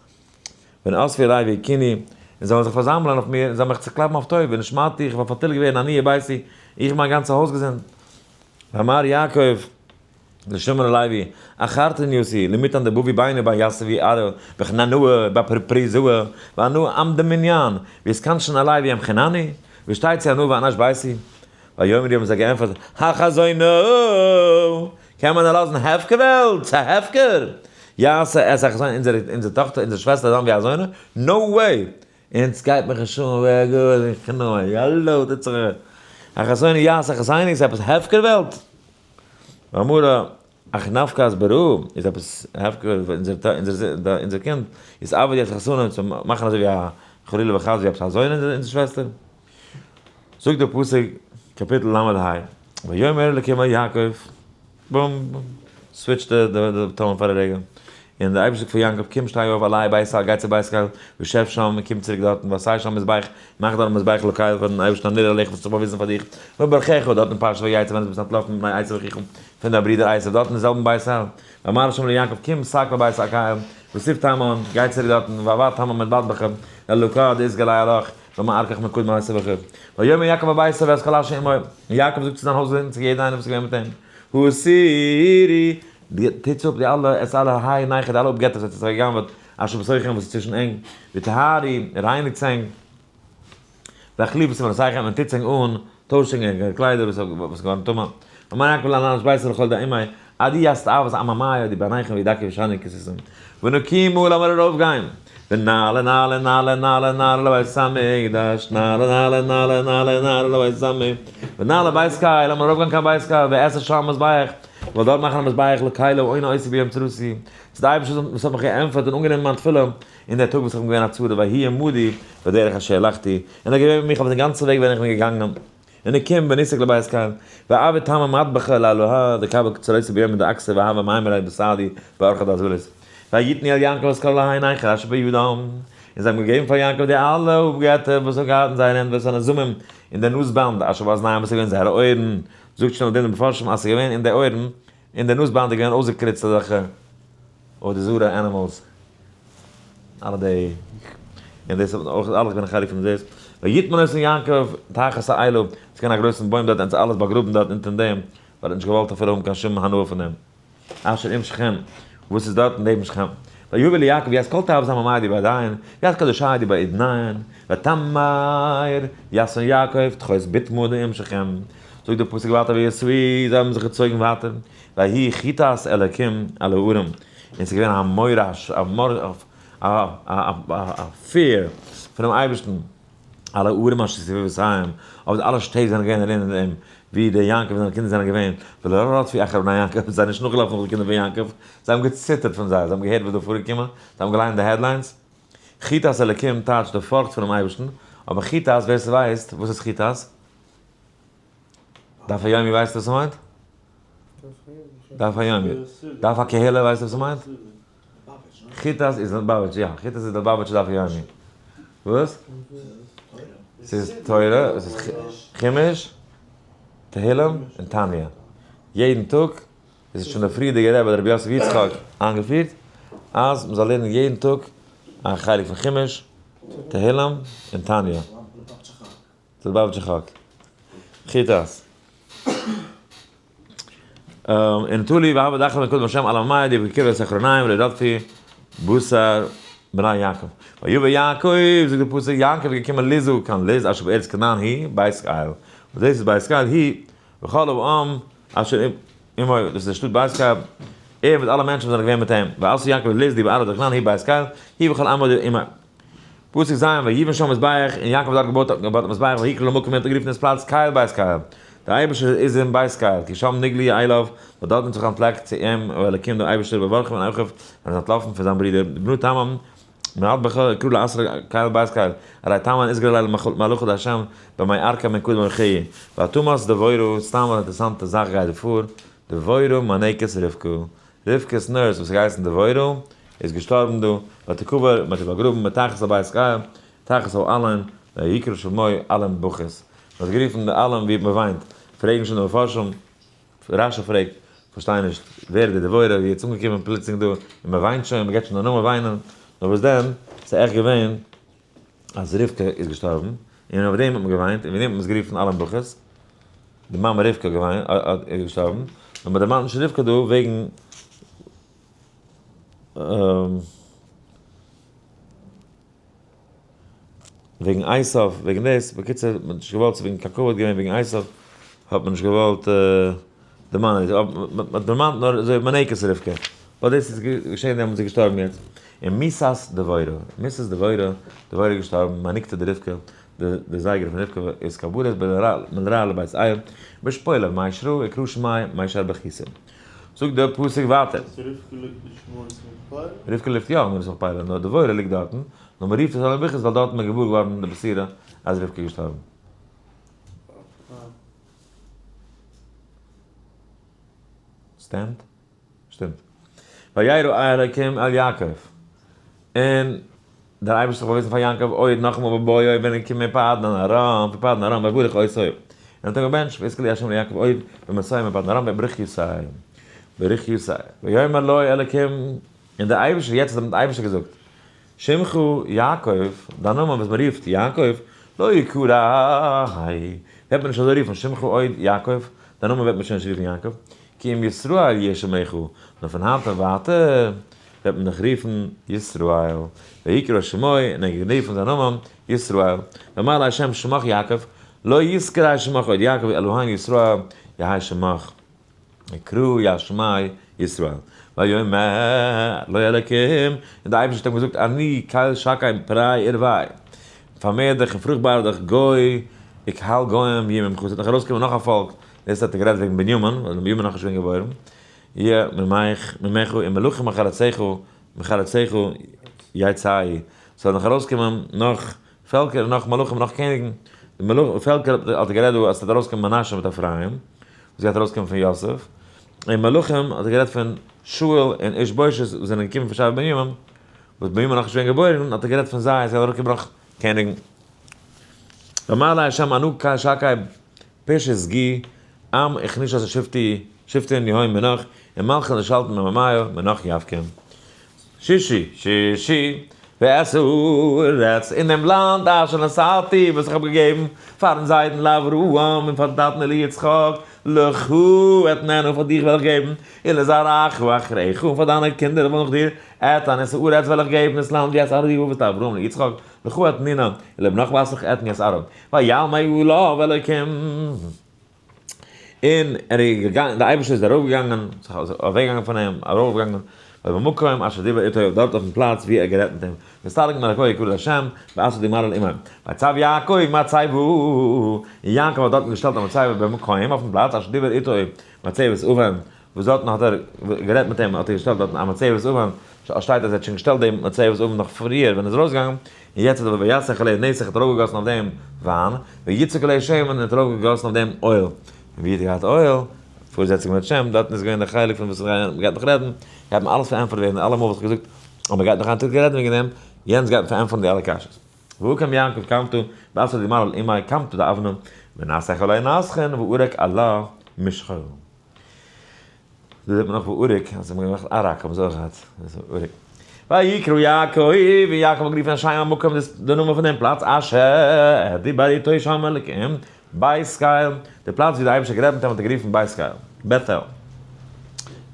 ווען אספו עלי והכוני, און זיי וועלן זיך פארזאמלען אויף מיר, און זיי וועלן מיך צעקלאפן אויף טויט, ונשמדתי, איך וועל פארטיליגט ווערן, אני וביתי, איך און מיין גאנצע הויזגעזינד. ואמר יעקב לשמעון וללוי, עכרתן אותי, למיתן דבבי ביני ובין יתבי ארעא, בכנענאה, בפריזאה, ואנא עמדה מנין, והתכנשן עלי וימחינני, ושתצא אנא ואנש ביתי. ויאמרו האבן זיי געענטפערט, החזונו! קען מען דערלאזן הפקר וועלט? ס'איז א הפקר! יעשה את החזון אונזער אונזער טאכטער אונזער שוועסטער זיין ווי א זונה? no way! אונז גייט מיך נישט אן ווער גאר און כנוע, יאללא טוט זיך החזון יעשה החזון איז עפעס הפקר וועלט? ואמרה אך נפקא אז ברא איז עפעס הפקר אונזער אונזער קינד איז עבד יעשה חתונה צו מאכן אזוי ווי א חלילה וחס ווי עפעס א זונה אונזער שוועסטער? זאגט דער פסוק קאפיטל ל' ה, ויאמר אלקים אל יעקב, בום, switch די tone פאר א רגע, און דער אייבערשטער זאגט פאר יעקב, קום שטיי אויף עלה בית אל, גיי צו בית אל, ושב שם, און קום צוריק דארטן, ועשה שם מזבח, מאך דארט א מזבח לקל פארן אייבערשטן הנראה אליך וואס האט זיך באוויזן פאר דיך, בברכך, דארט אין פרשת ויצא ווען דו ביסט אנטלאפן מפני עשו אחיך, פון דיין ברודער עשו, דארט אין זעלבן בית אל, ואמר ה' ליעקב, קום סק לבית הקל, וסוף תמן, גיי צוריק דארטן, ועבד תמן מטבחך, לאלוקה דאתגלי עלך, ואמר אקח מקודם עשו אחיו. ויאמר יעקב אל ביתו ואל כל אשר עמו, און יעקב זאגט צו זיין הויז און צו יעדער איינער וואס איז געווען מיט אים, הסירו, טוטס אפ די אלע, את אלע האי נכר, די אלע אפגעטער וואס האט זיך גע'גנב'עט, אשר בתוככם וואס איז צווישן ענק, וטהרו, רייניגטס ענק, והחליפו שמלותיכם, און טוטס ענק אן, טוישט ענק ענקערע קליידער וואס איז געווארן טמא. ואמר יעקב לאנש ביתו ולכל העדה עמו, עדי יסת אהבת עממי די בניכם וידעקו ושני כססים. ונקימו לאמר ארויפגיין. ונעלה נעלה נעלה נעלה נעלה לבית המקדש נעלה נעלה נעלה נעלה נעלה לבית המקדש ונעלה בית קל לאמר ארויפגיין קיין בית קל ועשה שם מזבח ווייל דארט מאכן א מזבח לקל העונה אותי ביום צרתי צו די אייבערשטער וואס האט מיך געענטפערט און אנגענומען מיין תפילה אין דער טאג וואס איך בין געווען א צרה ויהי עמדי בדרך אשר הלכתי און ער איז געווען מיט מיך אויף דעם גאנצן וועג ווען איך בין געגאנגען. און ער קומט וניסק לבית קל, ואבי תמה מטבחה לאלוה דקבל קצרותא ביום דאקסא והווה מימרא בסעדי באורחא דאזולת. ויתנו אל יעקב את כל אלהי נכר אשר בידם, און זיי האבן געגעבן פאר יעקב די אלע אפגעטער וואס האבן געהאט אין זייער הענט ואת הנזמים און די נאז-באנד אשר באזניהם וואס איז געווען אין זייערע אויערן, זאגט שוין אויף דעם די מפרשים אז ס'איז געווען אין די אויערן, אין די נאז-באנד איז געווען אויסגעקריצט אזעלכע עבודה זרה animals, אלע די, און דאס האט אויך אלעס געווען א חלק פון דאס, ויטמן אותו יעקב תחת האלה, ס'איז געווען א גרויסן בוים דארט, ער האט אלעס באגראבן דארט אונטער דעם, ווייל ער האט נישט געוואלט אפילו האבן קיין שום הנאה פון דעם. אשר עם שכם, וואס איז דארט נעבן שכם. ויבא ליעקב וית כל תאוות עממי די בידיין, וית כל ישעי' די באדניין, ותמר יסון יעקב תחוס בתמו די עם שכם. זאגט דער פסוק ווייטער ויסעו, זיי האבן זיך געצויגן ווייטער, ויהי חתת אלקים על ההרים, און ס'איז געווען א מורא, א fear פונעם אייבערשטן, על הערים אשר סביבותיהם, אויף די אלע שטעט זענען געווען ארום אים, ווי די יעקב און זיינע קינדער זענען געווען, ולא רדפו אחר בני יעקב, זיי זענען נישט נאכגעלאפן נאך די קינדער פון יעקב, זיי האבן געציטערט פון זיי, זיי האבן געהערט וואס דא פארגעקומען, זיי האבן געליינט די headlines. חתת אלקים טייטשט די פארכט פונעם אייבערשטן, אבער חתת, ווער ס'ווייסט, וואס איז חתת? דף היומי ווייסט וואס ס'מיינט? דף היומי. דף הקהילה ווייסט וואס ס'מיינט? חתת איז ליובאוויטש, יא, חתת איז ליובאוויטש דף היומי. וואס? ס'איז תורה, ס'איז חומש, תהילים און תניא. יעדן טאג איז שוין דער פריערדיגער רבי רבי יוסף יצחק איינגעפירט אז מ'זאל לערנען יעדן טאג א חלק פון חומש, תהילים און תניא. די ליובאוויטשער חק. חתת. און תלי והבה דחל מקודם השם על המים די בקרבת אחרוניים ולרדפי בשר בני יעקב. ויבא יעקב, זאגט דער פסוק, יעקב איז געקומען לוזו קיין לוז אשר בארץ כנען היא בית אל. וואס דאס איז בית אל היא וכל העם אשר עמו, דאס איז די שטאט בית אל, ער מיט אלע מענטשן וואס זענען געווען מיט אים. ועשו יעקב לוז די בארץ כנען היא בית אל, היא וכל עמו עמו. פסוק ז', ויבן שם מזבח, און יעקב האט דארט געבויט א מזבח, ויקרא למקום, און האט גערופן דאס פלאץ קל בית קל, דער אייבערשטער איז אין בית קל, כי שם נגלה אליו, ווייל דארט האט זיך אנטפלעקט צו אים האלקים דער אייבערשטער בברחו מן אחיו, ווען ער איז אנטלאפן פון זיין ברודער, בנו תמם. מען האלט בכלל קרוב לעשרה קייל בית קייל, הרי תמן איז געליל מלאכת השם במי ארקא מן קודם חי', ותמות דבורה, סתם א אינטערעסאנטע זאך גייט דא פאר, דבורה מניקת רבקה, רבקה'ס nurse וואס האט געהייסן דבורה, איז געשטארבן דא, ותקבר, מען האט איר באגראבן מתחת לבית קייל, תחת האלון, ויקרא שמו אלון בכות, מען האט גערופן די אלון ווי מען וויינט, פרעגן שוין די מפרשים, רשי פרעגט, כ'פארשטיי נישט, ווער איז די דבורה, ווי איז אנגעקומען פלוצלינג דא, און מען וויינט שוין, מען געבט שוין א נאמען וויינען, נאר וואס דען, ס'איז עכט געווען אז רבקה איז געשטארבן, און אויף דעם האט מען געוויינט, און וועגן דעם האט מען עס גערופן אלון בכות, די מאמע רבקה האט געוויינט, איז געשטארבן, נאר מען דערמאנט נישט רבקה דא וועגן. וועגן עשיו, וועגן דאס, בקיצור, מען האט נישט געוואלט, וועגן קיין כבוד געווען וועגן עשיו, האט מען נישט געוואלט דערמאנען, מען האט דערמאנט נאר אזוי מניקת רבקה, ווייל דאס איז געשען דעמאלטס איז געשטארבן יעצט, און מיתת דבורה, מיתת דבורה, דבורה איז געשטארבן, מניקתא דרבקה, די זייגער פון רבקה איז קבלת בן רע לבית אל, בשפלה, מי שרא, יקרא שמי, מי שר בכיסא. זאגט דער פסוק ווייטער. רבקה ליגט נישט אין מערת המכפלה? רבקה ליגט יא אין מערת המכפלה, נאר דבורה ליגט דארטן, נאר מען רופט עס אלון בכות ווייל דארט איז מען געוואר געווארן די בשורה אז רבקה איז געשטארבן. שטימט? שטימט. וירא אלקים אל יעקב, און דער אייבערשטער האט באוויזן פאר יעקב אויב נאכאמאל בבואו ווען ער קומט מפדן ארם, פון פדן ארם ויברך אותו, און האט אים געבענטשט, ויזכר לי ה' ליעקב אויב במסעו מפדן ארם ויברך יוסי, ברך יוסי, ויאמר לו אלקים, און דער אייבערשטער, יעצט האט אים דער אייבערשטער געזאגט, שמך יעקב, דיין נאמען וואס מען רופט יעקב, לא יקרא, וועט מען נישט אזוי רופן, שמך עוד יעקב, דיין נאמען וועט מען שוין נישט רופן יעקב, כי אם ישראל יהיה שמך, נאר פון היינט און ווייטער וועט מען דיך רופן ישראל, ויקרא שמו, און ער האט גערופן זיין נאמען ישראל, ואמר לה' שמך יעקב, לא יזכר שמך עוד יעקב אלהינו ישראל יהא שמך, יקרא יה שמי ישראל, ויאמר לו אלקים, און דער אייבערשטער האט אים געזאגט, אני קל שקי פרה ורבה, פארמער דיך און פרוכטבאר דיך, גוי וקהל גוים יהיה ממך, עס וועט נאך ארויסקומען נאך א פאלק, דאס האט ער גערעדט וועגן בנימין, ווייל בנימין איז נאכנישט געווען געבוירן, יהיה ממך ממך ומלכים מחלציך מחלציך יצאו, ס'וועט נאך ארויסקומען נאך פעלקער און נאך מלכים און נאך קעניגן, די מלכים פעלקער האט ער גערעדט דא אז ס'וועט ארויסקומען מנשה מיט אפרים, וואס גייט ארויסקומען פון יוסף, און מלכים האט ער גערעדט פון שאול און איש בושת וואס זענען געקומען פון שבט בנימין, וואס בנימין איז נאכנישט געווען געבוירן האט ער גערעדט פון זיי אז ס'גייט ארויסקומען נאך קעניגן. ואמר לה' אנא קל שקי פשת גי עם איך נישט אז שבטי שבטין יהון מנח און מלכין לשלטן ממאי מנח יבקם שישי שישי ועשו רץ אין דעם לאנד אשר נתתי וואס איך האב געגעבן פארן זיידן לאברהם און פארן טאטן ליצחק לך אתננה פאר דיך וועל איך געבן ולזרעך אחריך און פאר דיינע קינדער נאך דיר אתן את הארץ וועל איך געבן דאס לאנד ווי את אבי אבות אברהם ליצחק לך אתננה ולבנך בתרך אתן את ארם ויעל מעליו אלוקים. און ער איז געגאנגען, דער אייבערשטער איז ארויפגעגאנגען, זיך אוועקגעגאנגען פון אים, ארויפגעגאנגען, ובמקום אשר דיבר איתו, דארט אויפן פלאץ וואו ער האט גערעדט מיט אים, ונסתלק מלאכו יקרא לה', ועשה די מראה לעמו. ויצב יעקב מצבה, און יעקב האט דארטן געשטעלט א מצבה במקום, אויפן פלאץ, אשר דיבר איתו מצבת אבן, וואס דארטן האט ער גערעדט מיט אים, האט ער געשטעלט דארטן א מצבת אבן, שטייט אז ער האט שוין געשטעלט דעם מצבת אבן נאך פריער ווען ער איז ארויסגעגאנגען, און יעצט האט ער ויסך עליה נסך האט ארויפגעגאסן אויף דעם וויין, ויצק עליה שמן און האט ארויפגעגאסן אויף דעם oil, און ווי האט ער געהאט oil? פארזעצונג מיט שם, דארטן איז געווען די חלק פון וואס מען גייט נאך רעדן, גייט מען אלעס פארענטפערט ווערן, אלע מאל וואס איך האב געזאגט אז מען גייט נאך היינט רעדן וועגן דעם, יענץ גייט מען פארענטפערן די אלע קשיות. והקם יעקב קמתא, בעשרה די מעלה לאמי קמתא דאבנא, ונסך עליה נסכין וערק עלה משחו. דא זעט מען נאך וערק, אז זיי האבן געמאכט ערק האבן זיי אויך געהאט, וערק. ויקרא יעקב, און יעקב האט גערופן א שם המקום, דאס די נאמען פון דעם פלאץ, אשר דיבר איתו שם אלקים, בית קל, די פלאץ ווי דער אייבערשטער האט גערעדט מיט אים האט ער גערופן בית קל, בעטעל.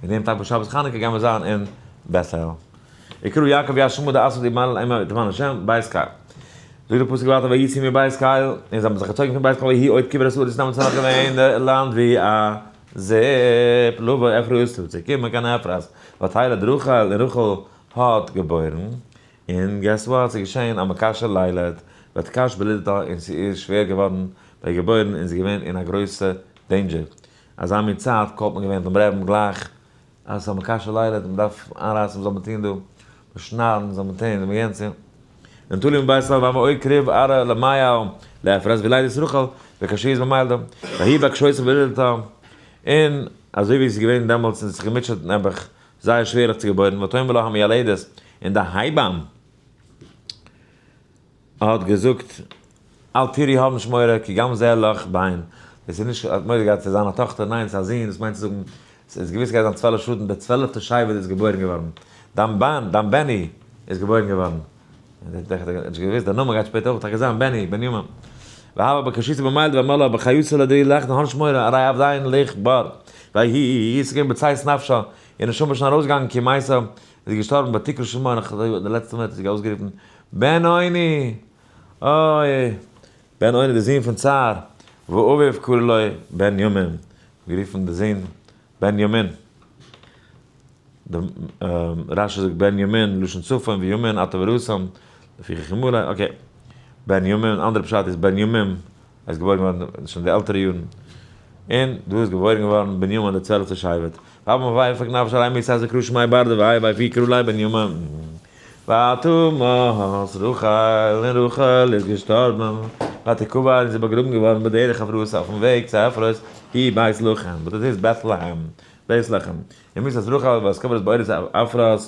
אין דעם טאג פון שבת חנוכה גייען מיר זיין אין בעטעל. ויקרא יעקב יה שמו דעשו די מעלה אימה דמן השם, בית קל. זאגט דער פסוק ווייטער ויצאו מבית קל, און זיי האבן זיך געצויגן פון בית קל ויהי עוד כברת ארץ דעמאלטס איז נאך געווען די לאנד ווי א זיפ, לבוא אפרת צו קומען קיין אפרת, ותלד רחל, און רחל האט געבוירן, און guess what, ס'איז געשען א מקשה לילד, ותקש בלדתה, און ס'איז שווער געווארן ביי איר געבוירן, און זי איז געווען אין א גרויסע danger, אזא מין צייט call ט מען געווען דעם רעבן גלייך אז ס'איז א מקשה לילד, מ'דארף איינרייסן וואס זאל מען טון דא, שניידן, זאל מען טון, זאל מען יענץ טון. און תולים בית אב ואמר אוי קריב ארע למייל לאפרת ולידת רחל וקשיות במילדה ויהי בקשותה בלילתה און אזוי ווי עס איז געווען דעמאלטס און זיך געמוטשעט נעבעך זייער שווערליך צו געבוירן ותאמר לה המיילדת און די הייבאם האט געזאגט אל תיראי האב נישט מורא כי גם זה לך בן דאס איז נישט האט מורא געהאט צו זיין א טאכטער ניין ס'איז א זון דאס מיינט צו זאגן ס'איז געוויס גייט זיין 12 שבטים דער צוועלפטער שבט איז געבוירן געווארן דיין בן דיין בעני איז געבוירן געווארן. האט נישט געוואוסט דער נאמען גייט שפעטער אויך טאקע זיין בעני בנימין. והבה בקשיסה במילד ואמר לה בחיותא לדרי לך דהן שמורה הרי עבדיין לך בר. ויהי איז געווען בצאת נפשה, איר נשמה איז שוין ארויסגעגאנגען כי מתה, איז זי געשטארבן ותקרא שמו נאך די לעצטע מינוט האט זי אויסגערופן בן עוני! אוי! בן עוני דער זון פון צער, ואביו קרא לו בן ימין, גערופן די זון בן ימין. די רשי זאגט בן ימין לשון צפון וימין אתה וראתם לפי חכמולי, okay. בן ימין, אנדערע פשט איז בן ימים, ער איז געבוירן געווארן שוין די עלטערע יארן. און דא איז געבוירן געווארן בנימין די צוועלפטע שבט. ואבא ויפק נפש עלי מי סאז קרא שמי ברדה ויהי ויפי קרא לי בנימין. ותמת רחל, און רחל איז געשטארבן, ותקבר און זי איז באגראבן געווארן בדרך אפרת אויפן וועג צו אפרת, היא בית לחם, וואס דאס איז בעטלעהם, בית לחם. און מיתת רחל ותקבר בארץ אפרת,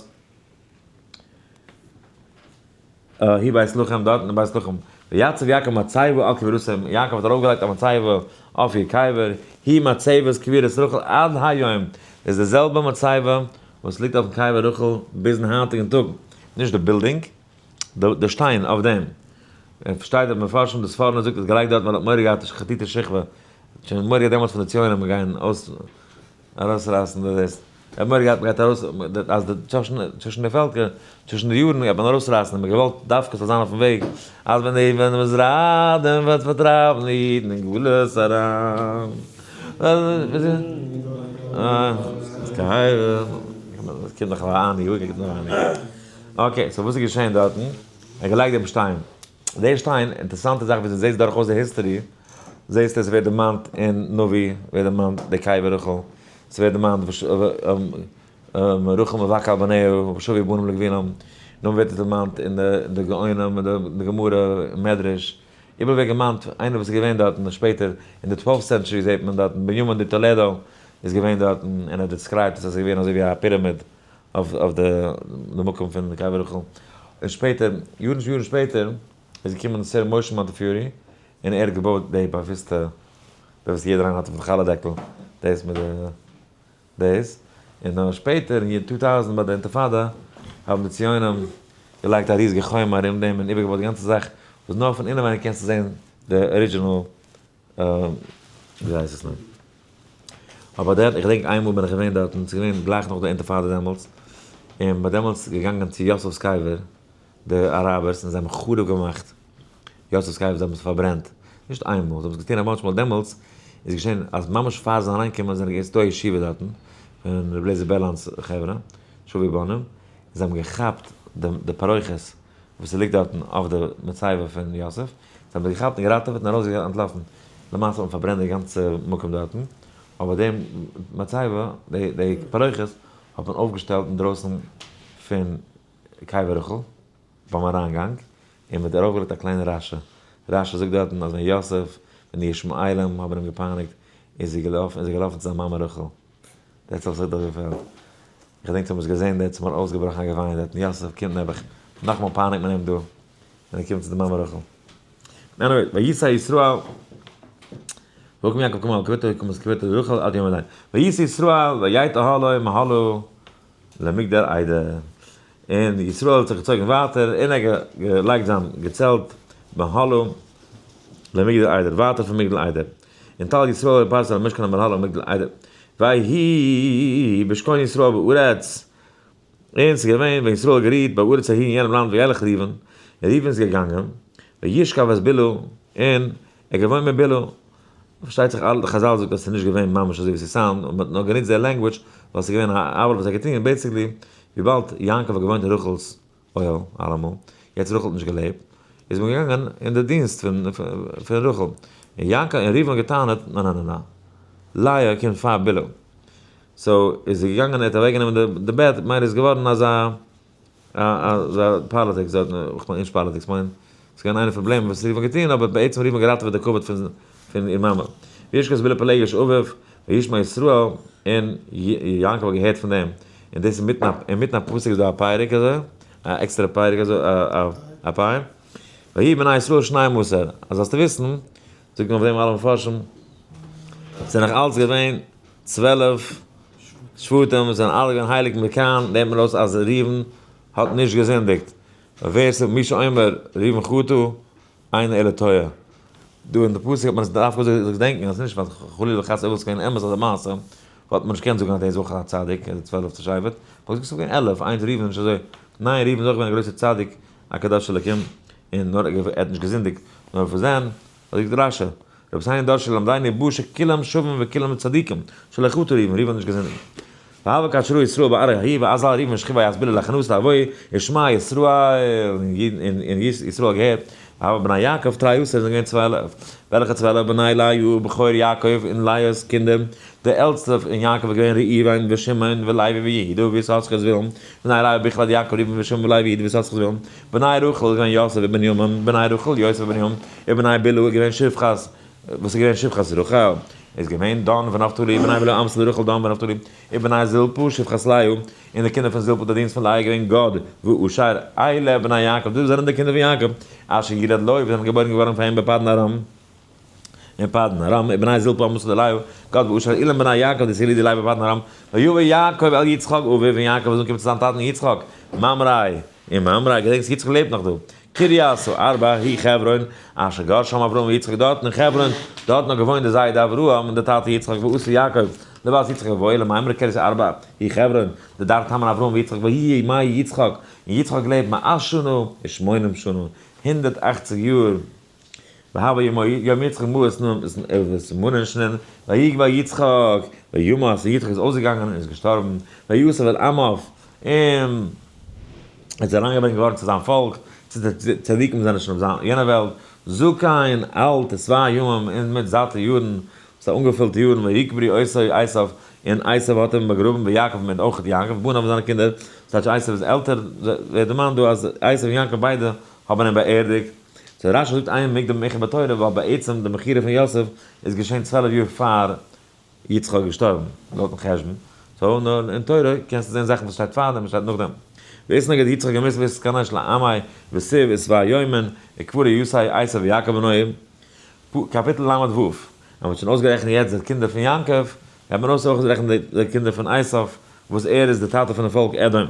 היא בית לחם, דארט אין בית לחם. ויצב יעקב מצבה על קבורתה, יעקב האט ארויפגעלייגט א מצבה אויף איר קבר, היא מצבת קבורת רחל עד היום, דאס איז די זעלבע מצבה וואס ליגט אויפן קבר רחל ביזן היינטיגן טאג, נישט די בילדינג, די שטיין אויף דעם. פארשטייט די מפרשים די ספורנו זאגט עס געלייגט דארט ווייל ער האט מורא געהאט חטיטה שכבה, שוין מורא געהאט דעמאלטס פון די ציונים גייען אויס ארויסרייסן די דאס, ער האט מורא געהאט מ'גייט ארויס אז די צווישן די פעלקער, צווישן די יארן גייט מען ארויסרייסן, האט מען געוואלט דווקא ס'זאל זיין אויפן וועג, אז ווען די ווען מ'זריידן וועט פארטרייבן די אידן אין גלות אריין. okay, so וואס איז געשען דארטן? ער האט געלייגט דעם שטיין. דער שטיין, אינטערעסאנטע זאך ווי דו זעסט דורכאויס די history, זעסטו עס ווערט דערמאנט אין נביא, ווערט דערמאנט די קבר רחל, ס'ווערט דערמאנט רחל מבכה על בניה ושבו בנים לגבולם, נאכדעם ווערט עס דערמאנט אין די גאונים, אין די גמרא, אין מדרש, איבעראל ווערט געמאנט איינער וואס איז געווען דארטן און שפעטער אין די twelfth century זעט מען דארטן בנימין די טאלעדא איז געווען דארטן און ער האט described עס אז עס איז געווען אזוי ווי א פיראמיד אויף די מקום פון קבר רחל און שפעטער יארן יארן שפעטער איז געקומען Sir משה מאנטעפיורי און ער האט געבויט די באוויסטע די וואס יעדער איינער האט אויפן חלה דעקל דאס מיט די דאס, און נאר שפעטער אין year 2000 ביי די אינטיפאדא האבן די ציונים געלייגט א ריזיגע חומה ארום דעם און איבערגעבויט די גאנצע זאך, וואס נאר פון אינעווייניג קענסטו זען די original ווי הייסט עס נאר. אבער דער, איך געדענק איינמאל בין איך געווען דארטן, ס'איז געווען גלייך נאך די אינטיפאדא דעמאלטס, און מ'האט דעמאלטס געגאנגען צו יוסף'ס קבר, די אראבערס, און זיי האבן חרוב געמאכט יוסף'ס קבר, זיי האבן עס פארברענט, נישט איינמאל, זיי האבן עס געטון א bunch מאל, דעמאלטס איז געשען אז ממש פאר זיין אריינקומען זענען געווען ס'דא א ישיבה דארטן, פון ר' אליעזר בערלאנד'ס חברה, שובו בנים, זיי האבן געכאפט די פרוכת וואס ס'ליגט דארטן אויף די מצבה פון יוסף, זיי האבן עס געכאפט און געראטעוועט און ארויס אנטלאפן, למעשה האט מען פארברענט די גאנצע מקום דארטן, אבער די מצבה, די פרוכת האט מען אויפגעשטעלט אינדרויסן פון קבר רחל ביים אריינגאנג, און מ'האט ארויפגעלייגט א קליינע רשי, רשי זאגט דארטן אז ווען יוסף, ווען די ישמעאלים האבן אים געפייניגט, איז זי געלאפן, איז ער געלאפן צו זיין מאמע רחל. דער האט זיך דאך געפעלט. איך געדענק צו האבן עס געזען, דער האט זיך מיר אויסגעבראכן א געוויין, דער האט יוסף קומט נעבעך, נאכאמאל פייניגט מען אים דא, ווען ער קומט צו די מאמע רחל. anyway, ויסע ישראל, והקם יעקב קם על קבורתו, קם את קבורתו לרחל עד יום הדין. ויסע ישראל, ויט אהלה מהלו למגדל עדר. און ישראל האט זיך געצויגן ווייטער, און ער האט געלייגט זיין געצעלט מהלו למגדל עדר, ווייטער פון מגדל עדר. און תל ישראל ופרס על המשכן המהלו למגדל עדר. ויהי בשכון ישראל בארץ, און ס'איז געווען ווען ישראל האט גערוהט בארץ ההיא אין יענעם לאנד וילך ראובן, און ראובן איז געגאנגען, וישכב את בלהה, און ער האט געוואוינט מיט בלהה. פארשטייט זיך אלע חזל זאגט אז ס'איז נישט געווען ממש אזוי ווי ס'איז sound, און מ'האט נאר גענוצט די language ווייל ס'איז געווען א עוולה וואס ער האט געטון, basically וויבאלד יעקב האט געוואוינט אין רחל'ס אוהל אלעמאל, יעצט רחל האט נישט געלעבט, איז מען געגאנגען אין די דינסט פון רחל, און יעקב און ראובן האט געטענה'ט נא נא נא נא, לאה קומט פאר בלהה, so איז ער געגאנגען ער האט אוועק גענומען די בעט, ממילא איז געווארן אזא. א politics דארט, איך מיין נישט politics, מיין ס'איז געווען איינע פראבלעם וואס ראובן האט געטון, אבער בעצם ראובן האט געראטעוועט די כבוד פון איר מאמע. וישכב את בלהה פילגש אביו, וישמע ישראל, און יעקב האט געהערט פון דעם, און דאס איז אינמיטן א פסוק איז דא א פרק אזוי, א עקסטערע פרק אזוי, א פאי. ויהי בני ישראל שנים עשר, אז זאלסטו וויסן, זאגט מען אויף דעם אלע מפרשים, ס'זענען נאך אלץ געווען 12 שבטים וואס זענען אלע געווען הייליג מכאן לערנט מען אויס אז ראובן האט נישט געזינדיגט. ווער ס'איז מי שאומר ראובן חטא אינו אלא טועה. דא אין די פסוק האט מען עס דווקא אזוי זיך געדענקן אז נישט ווייל חלילה וחס אויב וואלט עס געווען אמת אדער מעשה וואלט מען נישט געקענט זאגן אז דער איז אויך א צדיק די צוועלפטע שבט. וואלט געזאגט ס'איז געווען 11, איינס ראובן איז נישט אזוי. ניין ראובן איז אויך געווען א גרויסער צדיק א קדוש אלקים און נאר ער האט נישט געזינדיגט נאר פאר זיין אזוי זאגט רשי, רבותינו דרשו למדני בא שכולם שווים וכולם צדיקים, שלא חטא ראובן, ראובן האט נישט געזינדיגט. והבה כאשר ישראל בארעא ההיא ואזל ראובן שכיב ויסביר לחנות לאבוי, ושמע ישראל, און ישראל האט געהערט, והבה בני יעקב תרי עשר זענען געווען 12, וועלכע 12? בני לאה בכור יעקב און לאה'ס קינדער, די עלטסטע פון יעקב איז געווען ראובן ושמעון ולוי ויהודה ויששכר זבולון, בני לאה בכלת יעקב ראובן ושמעון ולוי ויהודה ויששכר זבולון, בני רחל איז געווען יוסף ובנימין, בני רחל יוסף ובנימין, און בני בלהה איז געווען שפחת, וואס איז געווען שפחת רחל? איז געווען דן ונפתלי, בני בלהה אמתל רחל דן ונפתלי, און בני זלפה שפחת לאה, און די קינדער פון זלפה די דינסט פון לאה איז געווען גד ואשר, אלה בני יעקב, דאס זענען די קינדער פון יעקב, אשר ילד לו, וואס זענען געבוירן געווארן פאר אים בפדן ארם. אין פדן ארם, ובני זלפה אמתל לאה, גד ואשר, אלה בני יעקב, דאס ילידי לאה בפדן ארם, ויבא יעקב אל יצחק אביו, און יעקב איז אנגעקומען צו זיין טאטן יצחק, ממרא, און ממרא, געדענקסט יצחק לעבט נאך דא, קרית ארבע היא חברון, אשר גר שם אברהם ויצחק דארטן אין חברון, דארטן האט געוואוינט די זיידע אברהם און די טאטע יצחק ועשו יעקב, לבת יצחק ויבואו למימרא קרית ארבע היא חברון, דדארט טמון אברהם ויצחק ויהי ימי יצחק, און יצחק האט געלעבט מאה שנה ושמונים שנה, 180 יאר. והבה יום יצחק מעות נועם איז מנין שנין, ויגבה יצחק, וימת, און יצחק איז אויסגעגאנגען און איז געשטארבן, ויוסף אל עמיו, און איז אריינגעברענגט געווארן צו זיין פאלק, צו די צדיקים זענען שוין אויף יענע וועלט, זקן, אלט, ושבע ימים, און מיט זאטע יארן, וואס איז אנגעפילטע יארן, ויקברו אותו עשיו, און עשיו האט אים באגראבן, ויעקב מיט אויך יעקב, בניו און זיינע קינדער, ס'טייטש עשיו איז עלטער, ווערט דערמאנט דא אז עשיו און יעקב ביידע האבן אים באערדיגט. so רשי זאגט אין מוקדם ומאוחר בתורה ווייל בעצם די מכירה פון יוסף איז געשען 12 יאר פאר יצחק איז געשטארבן, לויטן חשבון, so נאר אין תורה קענסטו זען זאכן וואס שטייט פאר דעם און שטייט נאכדעם. ואיס נגד יצחק געמיס ואיס קנש לעמי וסיב ושבע יומן וקברי יוסי עשו ויעקב בנוים. קאפיטל ל"ו. אז מ'האט שוין אויסגערעכנט יעצט די קינדער פון יעקב, גייט מען אויס אויך רעכענען די קינדער פון עשו, וואס ער איז די טאטע פונעם פאלק אדום.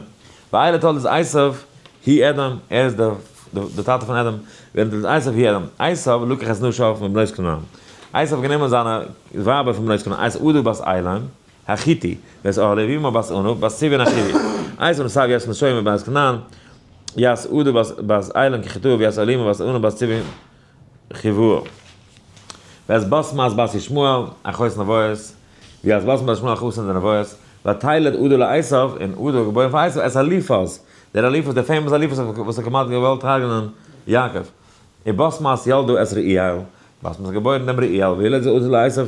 ואלה תולדות עשו, הוא אדום, ער איז די טאטע פון אדום, ואלה תולדות עשו הוא אדום. עשו לקח את נשיו מבנות כנען. עשו האט גענומען זיינע ווייבער פון בנות כנען, את עדה בת אלון, החתי, ואת אהליבמה בת ענה, בת צבעון החוי. עשו נשא ית נשיו מבנות כנען, ית עדה בת אלון כי חטאה, וית אהליבמה בת ענה בת צבעון חיואה. ואת בשמת בת ישמעאל, אחות נביות, וית בשמת בת ישמעאל אחות נביות, ותלד עדה לעשו, און עדה האט געבוירן פאר עשו, את אליפז, דער אליפז, דער famous אליפז וואס האט כמעט געוואלט הרג'נען יעקב. און בשמת ילדה את רעואל, בשמת האט געבוירן דעם רעואל, וילדת עדה לעשו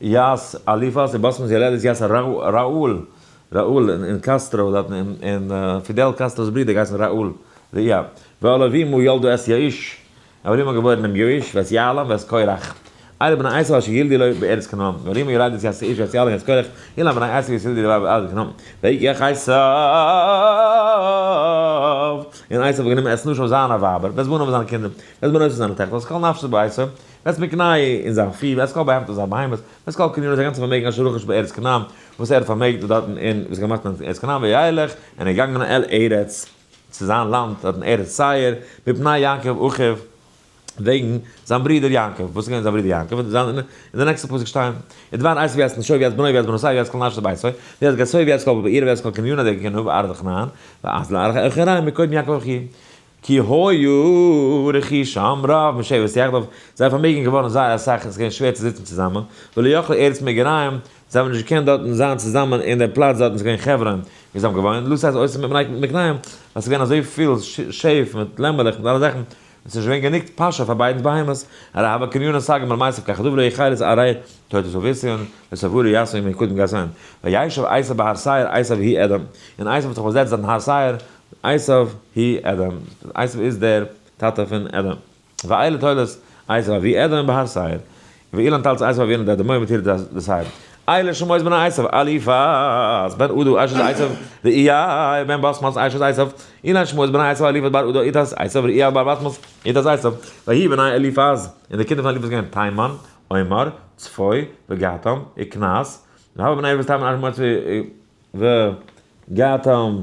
ית אליפז, און בשמת ילדת ית ראול, ראול אין קאסטרא, דארטן אין פידעל קאסטרא'ס ברודער געהייסן ראול, רעואל. ואהליבמה ילדה את יעוש, אהליבמה האט געבוירן דעם יעוש, ואת יעלם ואת קורח. אלה בני עשו אשר ילדו לו בארץ כנען. ואהליבמה ילדת ית יעוש ואת יעלם ואת קורח, אלה בני עשו אשר ילדו לו בארץ כנען. ויקח עשו, און עשו האט גענומען את נשיו זיינע ווייבער, ואת בניו זיינע קינדער, ואת בנותיו זיינע טעכטער, ואת כל נפשו ביתו, ואת מקנהו און זיין פי, ואת כל בהמתו זיין בהמות, ואת כל קנינו זיין גאנצע פארמעגן אשר רכש בארץ כנען, וואס ער האט פארמעגט דארטן און וואס געמאכט אין ארץ כנען, וילך, און ער איז געגאנגען אל ארץ, צו זיין לאנד, דארט אין ארץ שעיר, מפני יעקב אחיו, וועגן זיין ברודער יעקב. וואס איז געווען זיין ברודער יעקב? אין די נעקסטע פסוק שטיין, ודבר עשו וית נשו וית בנו וית בנותיו וית כל נפשו ביתו, וית גסו וית כל בעירו וית כל קניונו דער קניו בארץ כנען, ואז לארח אחרים מקודם יעקב אחיו. כי היו רכושם רב משבת יחדיו, זייער פארמעגן איז געווארן זייער אסאך און עס איז געווען שווער צו זיצן צוזאמען, ולא יכלו ארץ מגוריהם, זיי האבן נישט געקענט דארטן זיין צוזאמען אין דער פלאץ דארטן איז געווען חברון, ווי זיי האבן געוואוינט, לא שש אותם מקניהם, ווייל עס איז געווען אזוי פיל שעף מיט לעמעלעך מיט אלע זאכן, עס איז נישט געווען גענוג פאשע פאר ביידנס בהמות, הרי הוה קניינא סגי מלמייסף כחדא ולא יחלץ ארי תותות אביסיון, וסבורו יסון מקודם גזען. וישב עשו בהר שעיר עשו הוא אדום, און עשו האט זיך באזעצט דארט אין הר שעיר. עשיו היא אדום, עשיו איז דער טאטע פון אדום. ואלה תולדות עשיו אבי אדום בהר שעיר, ואילן תולדות עשיו אבי אדום דמוי מתיר דשעיר. אלה שמות בני עשיו, אליפז בן עדה אשת עשיו, רעואל בן בשמת אשת עשיו, אילן שמות בני עשיו אליפז בר עדה אתת עשיו, רעואל בר בשמת אתת עשיו, ויהי בני אליפז, און די קינדער פון אליפז געווען תימן, אומר, צפו, וגעתם, וקנז, והוה בני אליפז תימן אשר מוצא וגעתם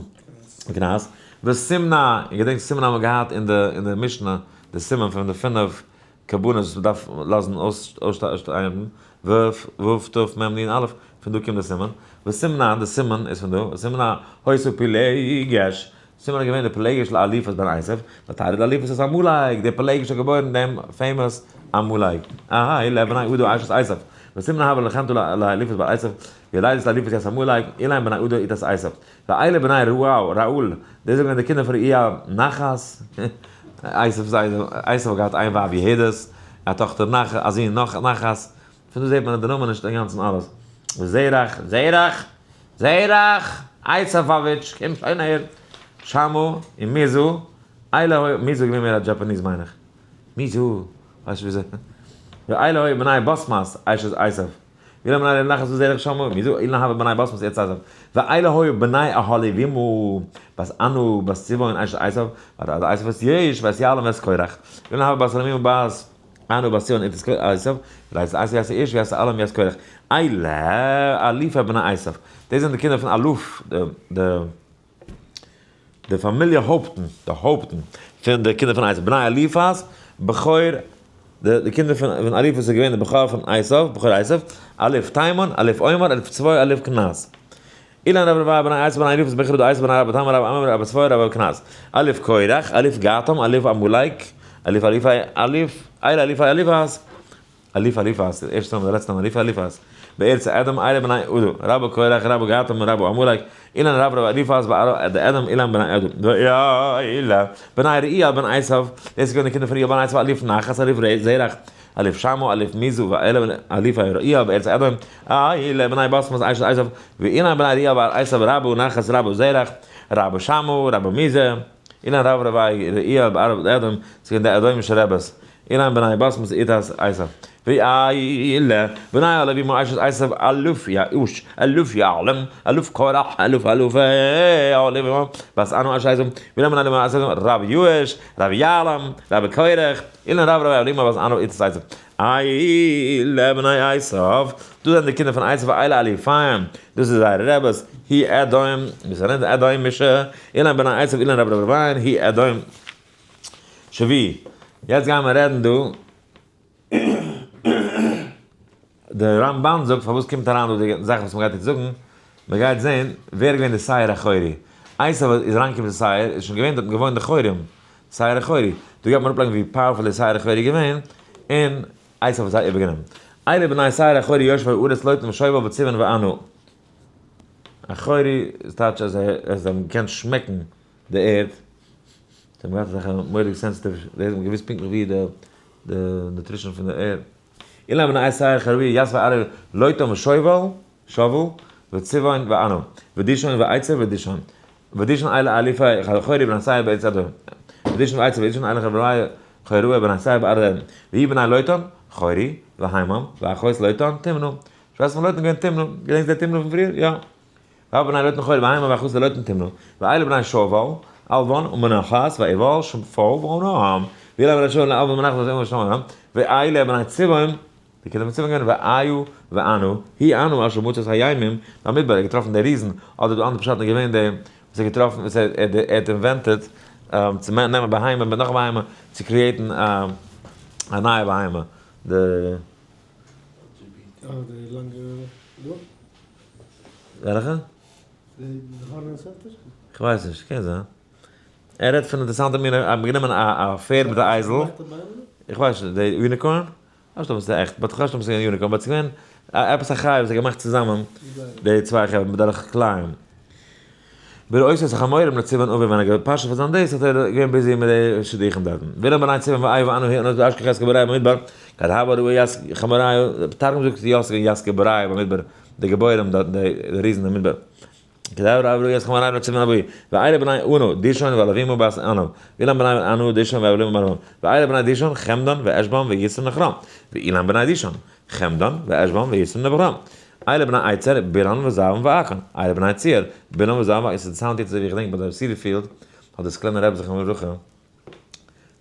וקנז, ותמנע, און געדענקט תמנע האבן מיר געהאט אין די אין די משנה די סימן פון די פינף קרבנות וואס מ'דארף לאזן אויסשטייען, ו ו ת מ נ א, פון דא קומט די סימן, ותמנע, די סימן איז פון דא, ותמנע היתה פילגש, תמנע איז געווען די פילגש לאליפז בן עשיו, ותלד לאליפז את עמלק, דער פילגש האט געבוירן דעם famous עמלק, אלה בני עדה אשת עשיו, ותמנע הוה לוחמתו לאליפז בן עשיו, ויולדת לאליפז את עמלק, אלו בני עדה אתת עשיו. ואלה בני רעואל, רעואל, דאס זענען די קינדער פון רעואל, נחת, עשיו זיידע, עשיו האט געהאט איין ווייב יהודית, א טאכטער נח, א זון נח, נחת, פון דא זעט מען אז די נאמען נישט אינגאנצן אלעס. וזרח, זרח, זרח, עשיו'אוויטש, קום שוין אהער, שמה און מיזו, אלה היו, מיזו איז געווען מער א Japanese מיין איך, מיזו, ווייס נישט וויאזוי, ואלה היו בני בשמת, אשת עשיו. ואלה בני לנחת וזרח שמה, מיזו, אילן הוה בני בשמת אשת עשיו, ואלה היו בני אהליבמה, בת ענה, בת צבעון אשת עשיו, ותלד לעשיו את יעוש, ואת יעלם ואת קרח. ואילן הוה בת אהליבמה בת ענה בת צבעון אשת עשיו, ותלד לעשיו את יעוש ואת יעלם ואת קרח. אלה אלופי בני עשיו. דאס זענען די קינדער פון אלוף, די די פאמיליע הויפטן, די הויפטן פון די קינדער פון עשיו, בני אליפז, בכור, די קינדער פון אליפז איז געווען די בכור פון עשיו, בכור עשיו, אלוף תימן, אלוף אומר, אלוף צפו, אלוף קנז. אילן רב רביה בני עשיו בני אליפז בכור דעשיו בני רבי תמר רבי עמרם רבי צפו רבי קנז. אלוף קורח, אלוף געתם, אלוף עמלק, אלוף אליפי, אלוף, אלה אלופי אליפז. אלופי אליפז, די ערשטע נאמען די לעצטע נאמען אלופי אליפז, בארץ אדום אלה בני עדה, רבו קורח רבו געתם רבו עמלק, אילן רב רב אליפז בארץ אדום אילן בני אדום, ואלה בני רעואל בן עשיו, דאס איז געווען די קינדער פון רעואל בן עשיו אלוף נחת אלוף זרח אלוף שמה אלוף מיזה ואלה אלופי רעואל בארץ אדום, אלה בני בשמת אשת עשיו, ואילן בני רעואל בר עשיו רבו נחת רבו זרח רבו שמה רבו מיזה, אילן רב רבי רעואל בארץ אדום, ס'איז געווען די אדומישע רעבעס. אילן בני בשמת אשת עשיו. ואלה בני אהליבמה אשת עשיו אלוף יעוש, אלוף יעלם, אלוף קרח, אלוף אלופי אהליבמה, בת ענה אשת עשיו, ואילן בני אהליבמה אשת עשיו, רב יעוש, רב יעלם, רב קרח, אילן רב רבי אהליבמה בת ענה אשת עשיו. אלה בני עשיו, דאס זענען די קינדער פון עשיו, ואלה אלופיהם, דאס איז זייערע רעבעס, היא אדום, דאס זענען די אדומישע, אילן בני עשיו, אילן רב רב רביהן, היא אדום. שווי, יעצט גייען מיר רעדן דא, דער רמב"ן זאגט פארוואס קומט אריין דא די זאך וואס מ'גייט יעצט זאגן, מ'גייט זען ווער איז געווען די שעיר החורי, עשיו איז אריינגעקומען צו שעיר, איז שוין געווען דארטן געוואוינט די חורים, שעיר החורי, דא גייט מען אראפלייגן ווי powerful די שעיר החורי איז געווען, און עשיו האט זיי איבערגענומען. אלה בני שעיר החורי יושבי הארץ לוטן ושובל וצבעון וענה. החורי איז טייטש אז זיי האבן געקענט שמעקן די ערד, זיי האבן געהאט אזעלכע מורא'דיג sensitive, זיי האבן געוואוסט פונקטליך ווי די די nutrition פון די ערד. אלה בני שעיר החורי יתבי ארעא לוטן ושובל, שובל, וצבעון וענה, ודישון ועצר ודישן, ודישן אלה אלופי חורי בני שעיר בארץ אדום, ודישן ועצר ודישן אלה חברי חורי בני שעיר בארץ אדום, ויהי בני לוטן, חורי, והימם, ואחות לוטן, תמנע. שוועסטער פון לוטן געווען תמנע, געדענקסט די תמנע פון פריער? יא. והוה בני לוטן חורי והימם ואחות לוטן תמנע, ואלה בני שובל, עלוון ומנחת ועיבל שפו ואונם, ואלה בני שובל עלוון ומנחת ועיבל שפו ואונם, ואלה בני צבעון, די קינדער פון צבעון געווען ואיה וענה, היא ענה אשר מצא את הימים במדבר, ער האט געטראפן די ריזן, אדער די אנדערע פשט איז געווען די וואס ער האט געטראפן וואס ער האט invented צו נעמען בהמה מיט נאך א בהמה צו create ן א נייע בהמה, די. אה, די לאנגע דא? וועלכע? די הארנען center? כ'ווייס נישט, קען זיין. ער רעדט פון אינטערעסאנטע מינע, אז מ'האט גענומען א פערד מיט א אייזל, איך ווייס נישט, די unicorn? כ'ווייס נישט אויב עס איז עכט, but כ'ווייס נישט אויב עס איז געווען unicorn, but ס'איז געווען עפעס א חיה וואס האט געמאכט צוזאמען די צוויי חברה בדרך כלאיים. בראותו את החמורים לצבעון אביו ווען ער האט געפאשעט פאר זיין דאס האט ער געווען busy מיט די שידוכים דארטן. ואילן בני צבעון ואיה וענה הוא ענות ואשכח יסגא בריה במדבר, כד הוה רעי יסג חמוריה, תרגום זאגט יסגא יסגא בריה במדבר, די גבורים דארטן די ריזן אין מדבר. כדאי רב רב יסכם אריין צו מנבוי ואלה בני אונו דישון ולבימו בס אנו ואילן בני אנו דישון ולבימו בס אנו ואלה בני דישון חמדן ואשבן ויסר נחרם ואילן בני דישון חמדן ואשבן ויסר נחרם אלה בני אייצר בילן וזאבן ואקן אלה בני ציר בילן וזאבן ואקן. עס sound יעצט ווי איך דענק ביי דער סידי פיעלד האט דאס קליינע רבי זיך אמר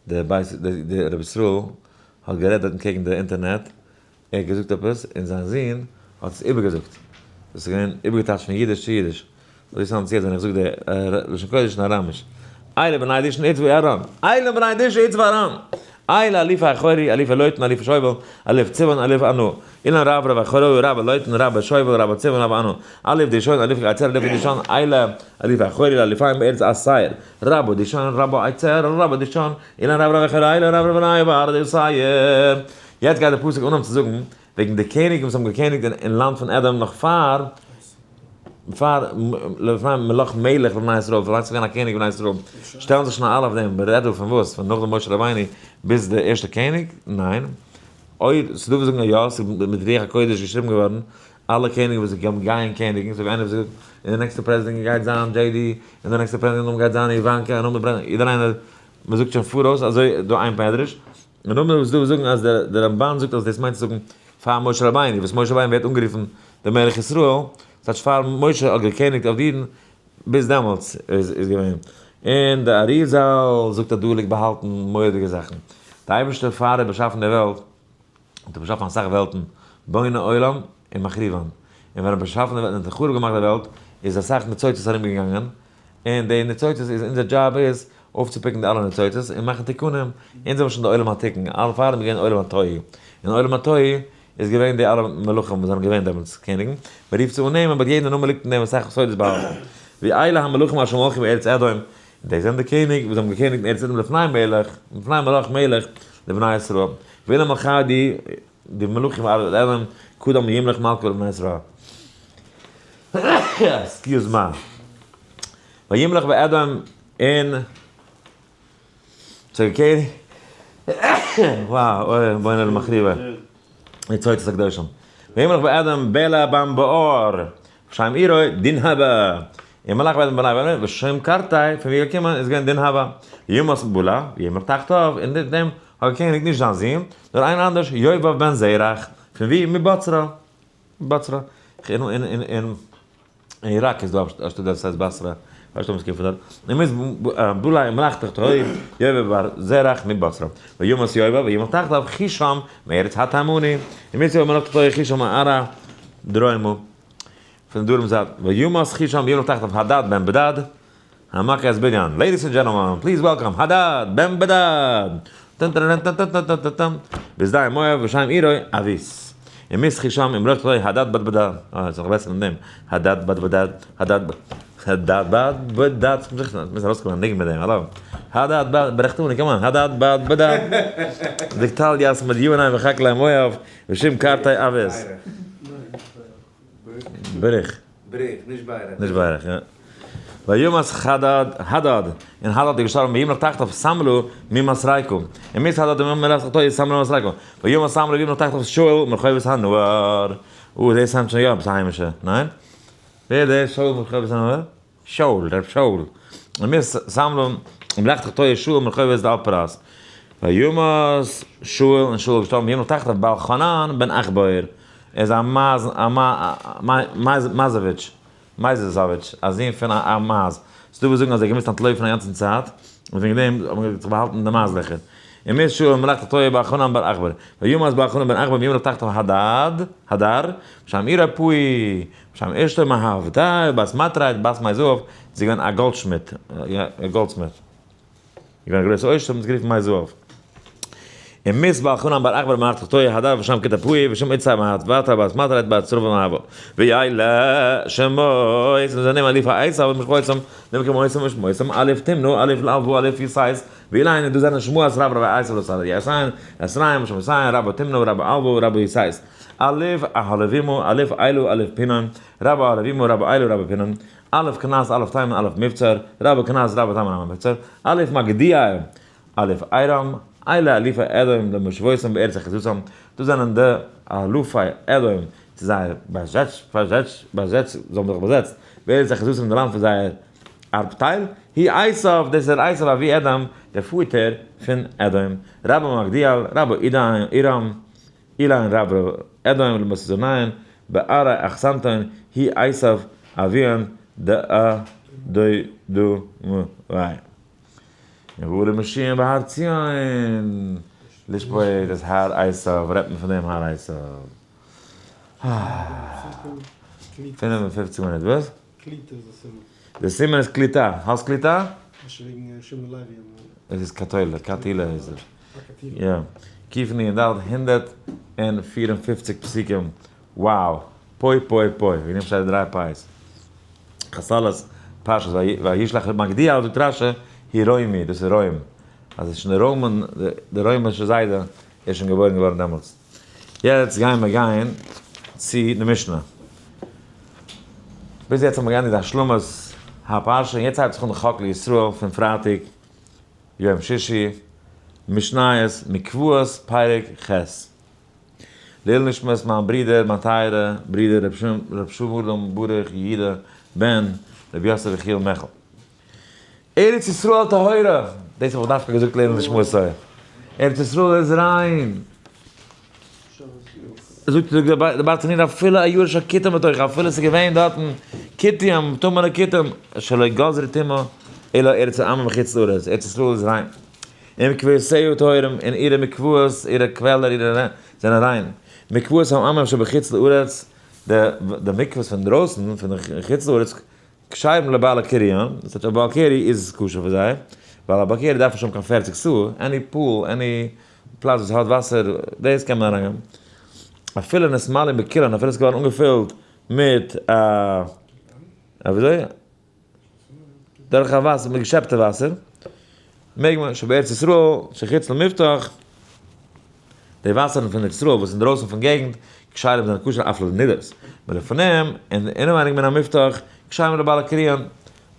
דער בית דער רבי ישראל האט גערעדט דארטן קעגן די אינטערנעט, ער האט געזאגט עפעס און זיין זון האט עס איבערגעזאגט, דאס איז געווען איבערגעטייטשט פון אידיש צו אידיש, אזוי sound עס יעצט ווען איך זאג די לשון קודש אין אראמיש, אלה בני דישון עץ וארם, אלה בני דישון עץ וארם, אלה אלופי החורי, אלופי לוטן, אלופי שובל, אלוף צבעון, אלוף ענו, אילן רב רב החורי, רב לוטן, רב שובל, רב צבעון, רב ענו, אלוף דישון, אלוף עצר, אלוף דישון, אלה אלופי החורי, אלופיים בארץ עשיר, רבו דישון, רבו עצר, רבו דישון, אילן רב רב החורי, אילן רב רב בני בארץ עשיר. יעצט גייט דער פסוק אנהויבן צו זאגן וועגן די קעניגן וואס האבן געקעניגט אין לאנד פון אדום נאך פאר פאר לפני מלך מלך לבני ישראל, פאר ס'איז געווען א קעניג בני ישראל, שטעלן זיך שוין אלע אויף דעם, מ'רעדט דא פון וואס? פון נאך די משה רבינו ביז די ערשטע קעניג? ניין. אויב ס'דא וואס זאגן אז יא, ס'איז מיט רוח הקודש געשריבן געווארן, אלע קעניגן וואס גייען קעניגן, אזוי ווי איינער וואס זאגט, און די נעקסטע פרעזידענט גייט זיין דזשעי די, און די נעקסטע פרעזידענט גייט זיין איוואנקע, און נאך די פרעזידענט, יעדער איינער, מ'זאגט שוין פאראויס, אזוי איז דא איין מדרש, און נאכדעם איז דא וואס זאגן אז דער רמבן זאגט אז דאס מיינט צו זאגן פאר משה רבינו, וואס משה רבינו ווערט אנגערופן דער מלך ישראל, ס'טייטש פאר משה האט געקעניגט אויף די אידן, ביז דעמאלטס איז געווען. און די אריזל זאגט אז דא ליגט באהאלטן מורא'דיגע זאכן. די אייבערשטער פאר ער האט באשאפן די וועלט, האט ער באשאפן אסאך וועלטן, בונה עולם און מחריבן. און ווען ער האט באשאפן די וועלט און האט חרוב געמאכט די וועלט, איז אסאך ניצוצות ארום געגאנגען, און די ניצוצות איז אונזער דזשאב איז אויפצו pick ן די אלע ניצוצות און מאכן תיקונים, אונז זעמיר שוין די עולם התיקון, אלע פאר דעם איז געווען עולם התוהו, און עולם התוהו איז געווען די אלע מלכים וואס זענען געווען דעמאלטס קעניגן, מען רופט זיי אן נעמען but יעדע נאמען ליגט אין דעם אסאך סודות באהאלטן, ווי אלה המלכים אשר מלכו בארץ אדום, און די זענען די קעניג וואס האבן געקעניגט אין ארץ אדום לפני מלך, לפני מלך מלך לבני ישראל, ואלה מלכי די די מלכים ארץ אדום, קדם ימלך מלכו לבני ישראל. excuse me. וימלך באדום אין צעקער וואו אוי בונה למחריבה ניצוצות הקדושים וימלך באדום בלע בן בעור ושם עירו דינהבה און מלך באדום בני בלע ושם קרתי' פון ווי ער געקומען איז געווען דינהבה וימת בלע וימלך תחתיו און דעם האט געקעניגט נישט זיין זון נאר איינער אנדערש יובב בן זרח פון ווי מבצרה בצרה אין אין אין אין איראק איז דא א שטאט וואס הייסט בסרה, ווייסט אויב עס קומט פון דארט, און מ'איז בולאי מלאכתך תהוי יובב בר זרח מבצרה, וימת יובב וימלך תחתיו חישם מארץ התימני, און מ'איז יובב מלאכתך תהוי חישם מערה דרומו, פון דרום זייט, וימת חישם וימלך תחתיו הדד בן בדד, המכה את בניין, ladies and gentlemen, please welcome הדד בן בדד! טן טן טן טן טן טן טן טן, בשדה מואב ושם עירו אביס. און מסחי שם אמרו תלוי הדד בד בדד, אה, ס'איז נאך בעסער פון דעם, הדד בד בדד, הדד ב, הדד בד בדד, מוז ארויסקומען א ניגון מיט דעם, האלא. הדד בד, ברעכט אן, come on, הדד בד בדד. וקטל יס מדיוני וחקלי מואב, ושם קרתי אביס. בריך. בריך, נישט ביירעך. נישט ביירעך, יא. וימת חדד, הדד, און הדד איז געשטארבן וימלך תחתיו סמלו ממסרייקו. און מות הדד ומלך תחתיו סמלו ממסרייקו. וימת סמלו וימלך תחתיו שאול מרחובות הנהר. או, דאס sound שוין יא עפעס א היימישע, ניין? ווער איז דער שאול מרחובות הנהר? שאול, ר' שאול. און מות סמלו ומלך תחתיו שאול מרחובות דל פרס. וימת שאול, און שאול איז געשטארבן וימלך תחתיו בעל חנן בן עכבור. ער איז א מייז, א מייזעוויטש, מייזעזאוויטש, א זון פון א מייז. ס'דא וואס זאגן אז ער האט געמוזט אנטלויפן א גאנצן צייט, און וועגן דעם האט מען זיך באהאלטן אין די מייז לעכער. און מות שאול מלאכת תועה בעל חנן בר עכבור. וימת בעל חנן בן עכבור וימלך תחתיו הדד, הדר, ושם עירו פאי, ושם אשתו מהבתה, בת מטרד, בת מי זהב, זי איז געווען א גאלדשמיד, א goldsmith. געווען א גרויסע עושר, האט מען עס גערופן מי זהב. און מות בעל חנן בר עכבור מלאכת תועה הדר ושם כתר פאי ושם איצא מהבתה בת מטרד בת צרבה מהבה. ויעלה שמות, און זיי נעמען אליף העשו ומשפחותם, נעמען כמותם ושמותם, אלף תמנע, אלף לאלבו, אלף יששת, ואילן, דאס זענען שמות רב רבי עשו לסדר, יעשיין, עשרים, שמוסיין, רבא תמנע, רבא אלבו, רבא יששת, אלף אהלבימו, אלף אילו, אלף פינון, רבא אהלבימו, רבא אילו, רבא פינון, אלף כנז, אלף תימן, אלף מבצר, רבא כנז, רבא תימן, רבא מבצר, אלף מגדיאל, אלף איירם, אלה אלופי אדום למושבותם בארץ אחזותם, דאס זענען די אלופי אדום צו זייער באזעץ, באזעץ, באזעץ, זיי האבן זיך באזעצט בארץ אחוזתם אין די לאנד פון זייער ארבטייל, הוא עשיו, דאס איז דער עשיו אבי אדום, דער פאטער פון אדום, רבה מגדיאל, רבה עירם, אילן רב אדום למסזוניין, בערי אחסנתון, הוא עשיו אביהן דא דוי דו מ וויי. און וואו משיח בהר ציון, לשפוט את הר עשיו, רעדט מען פון דעם הר עשיו. 55 מינוט, וואס? קליטה איז די סימן. די סימן איז קליטה. האסט קליטה? וועגן שמעון לוי. עס איז קאטוילע, קאטילע איז ער. יא. קיפן אין דאלט 154 פסוקים. Wow. פוי פוי פוי. ווי נעמט שטייט דריי פייס. חסלס פרשת וישלח מגדיאל זאגט רש"י, היא רוימי, דאס איז רוים. אז עס איז שוין די רוימען, די רוימישע זיידע איז שוין געבוירן געווארן דעמאלטס. יעצט גייען מיר גיין צו די משנה. ביז יעצט האבן מיר געענדיגט די השלמת הפרשה, און יעצט הייבט זיך אן די חק לישראל פון פרייטאג יום שישי, משניות מקוואות פרק ח'. לעילוי נשמת מיין ברודער, מיין טייערע ברודער ר' שלום ברוך יהודה בן ר' יוסף יחיאל מיכל. ארץ ישראל טהורה, דאס האב איך דווקא געזאגט לעילוי נשמתו. ארץ ישראל איז ריין. זאגט דער ברטנורא אפילו א ירש הכותים בתוך, אפילו עס איז געווען דארטן כותים, טמא'נע כותים, שלא גזרו טומאה אלא ארץ העמים מחוץ לארץ, ארץ ישראל איז ריין. ומקוואותיה טהורים, און אירע מקוואות, אירע קוועלער, אירע זענען ריין. מקוואות העמים שבחוץ לארץ, די מקוואות פון דרויסן, פון חוץ לארץ, כשרים לבעלי קריין, דאס הייסט א בעל קרי איז כשר פאר זיי, ווייל א בעל קרי דארף נישט האבן קיין 40 סאה, any pool, any פלאץ וואס האט וואסער, דאס קען מען אריינגיין. אפילו נתמלאין בכולן, אפילו עס איז געווארן אנגעפילט מיט א, וויאזוי? דורך א וואסער, מיט געשעפטע וואסער, מעג מען, שבארץ ישראל, שחוץ למבטח, די וואסערן פון ארץ ישראל וואס אינדרויסן פון געגנט, כשרים זענען כשר אף לנידות. מלפנים, און אינעווייניג מן המבטח, כשרים לבעלי קריין.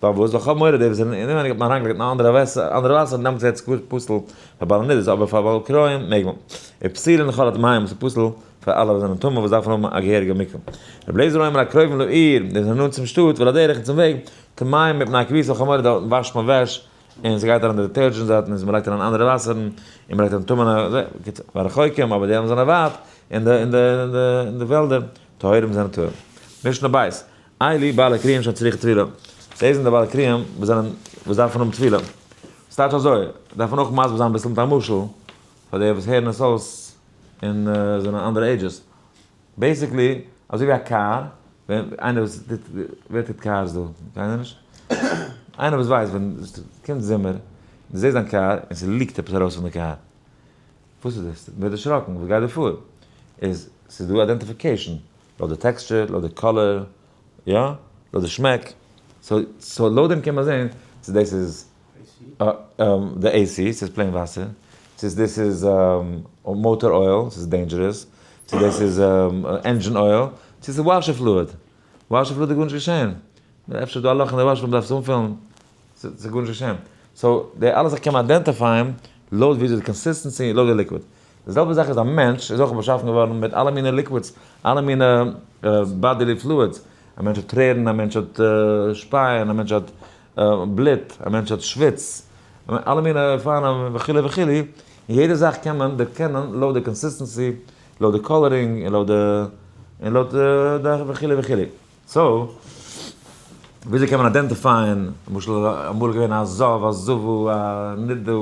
פארוואס? ווייל כ'האב מורא די וואס זענען אינעווייניג האט מען אריינגעלייגט אין אנדערע וואסער, אנדערע וואסער נעמט זיי יעצט פסול פאר בעלי נידות, אבער פאר בעלי קריים מעג מען. ופסולין לכל הטמאים, עס איז פסול פאר אלע וואס זענען טמא וואס דארפן האבן א געהעריגע מקווה. רבי אליעזר אומר הקרובים לעיר, די זענען נאנט צום שטאט, ולדרך און צום וועג, טמאים מפני הכביסה, כ'האב מורא דארט וואשט מען וועש, און ס'גייט אריין די detergent דארטן, און מ'לייגט אריין אנדערע וואסערן, און מ'לייגט אריין טמא'נע, והרחוקים, אבער די זענען ווייט, אין די אין די אין די וועלדער, טהורים זענען טהור. משנה בית, אלו בעלי קריין שצריכין טבילה. דאס זענען די בעלי קריין וואס זענען וואס דארפן האבן טבילה. ס'טייטש אזוי, דארף מען אויך מסביר זיין אביסל מיט א משל, פאר די וואס הערן עס אויס און זענען אנדערע ages. Basically, אזוי ווי א קאר, ווען איינער וואס טוט, ווער טוט cars דא? קיינער נישט? איינער וואס ווייסט ווען ס'קומט זומער, דו זעסט דיין קאר און ס' leak ט עפעס ארויס פון די קאר. וואס איז דאס? מ'ווערט דערשראקן, וואס גייט דא פאר? איז ס'איז דא identification, לויט די texture, לויט די color, יא? לויט די שמעק. So, so לויט דעם קען מען זען צו דאס איז די AC, ס'איז plain וואסער, צו דאס איז motor oil, ס'איז dangerous, צו דאס איז engine oil, צו ס'איז washer fluid. Washer fluid איז גארנישט געשען. אפשר איז דא א לאך אין די washer, מ'דארף עס אנפילן. ס'איז גארנישט געשען. So, די אלע זאכן קען מען identify ען לויט וויאזוי די consistency, לויט די liquid. די זעלבע זאך איז א מענטש איז אויך באשאפן געווארן מיט אלע מיני liquids, אלע מיני bodily fluids. א מענטש האט טרערן, א מענטש האט שפייען, א מענטש האט בלוט, א מענטש האט שוויץ, אלע מיני אופנים וכו' וכו', און יעדע זאך קען מען דערקענען לויט די consistency, לויט די coloring, און לויט די, און לויט די וכו' וכו'. So, וויאזוי קען מען identify ען, למשל אמאל איז געווען א זב, א זבה, א נידה,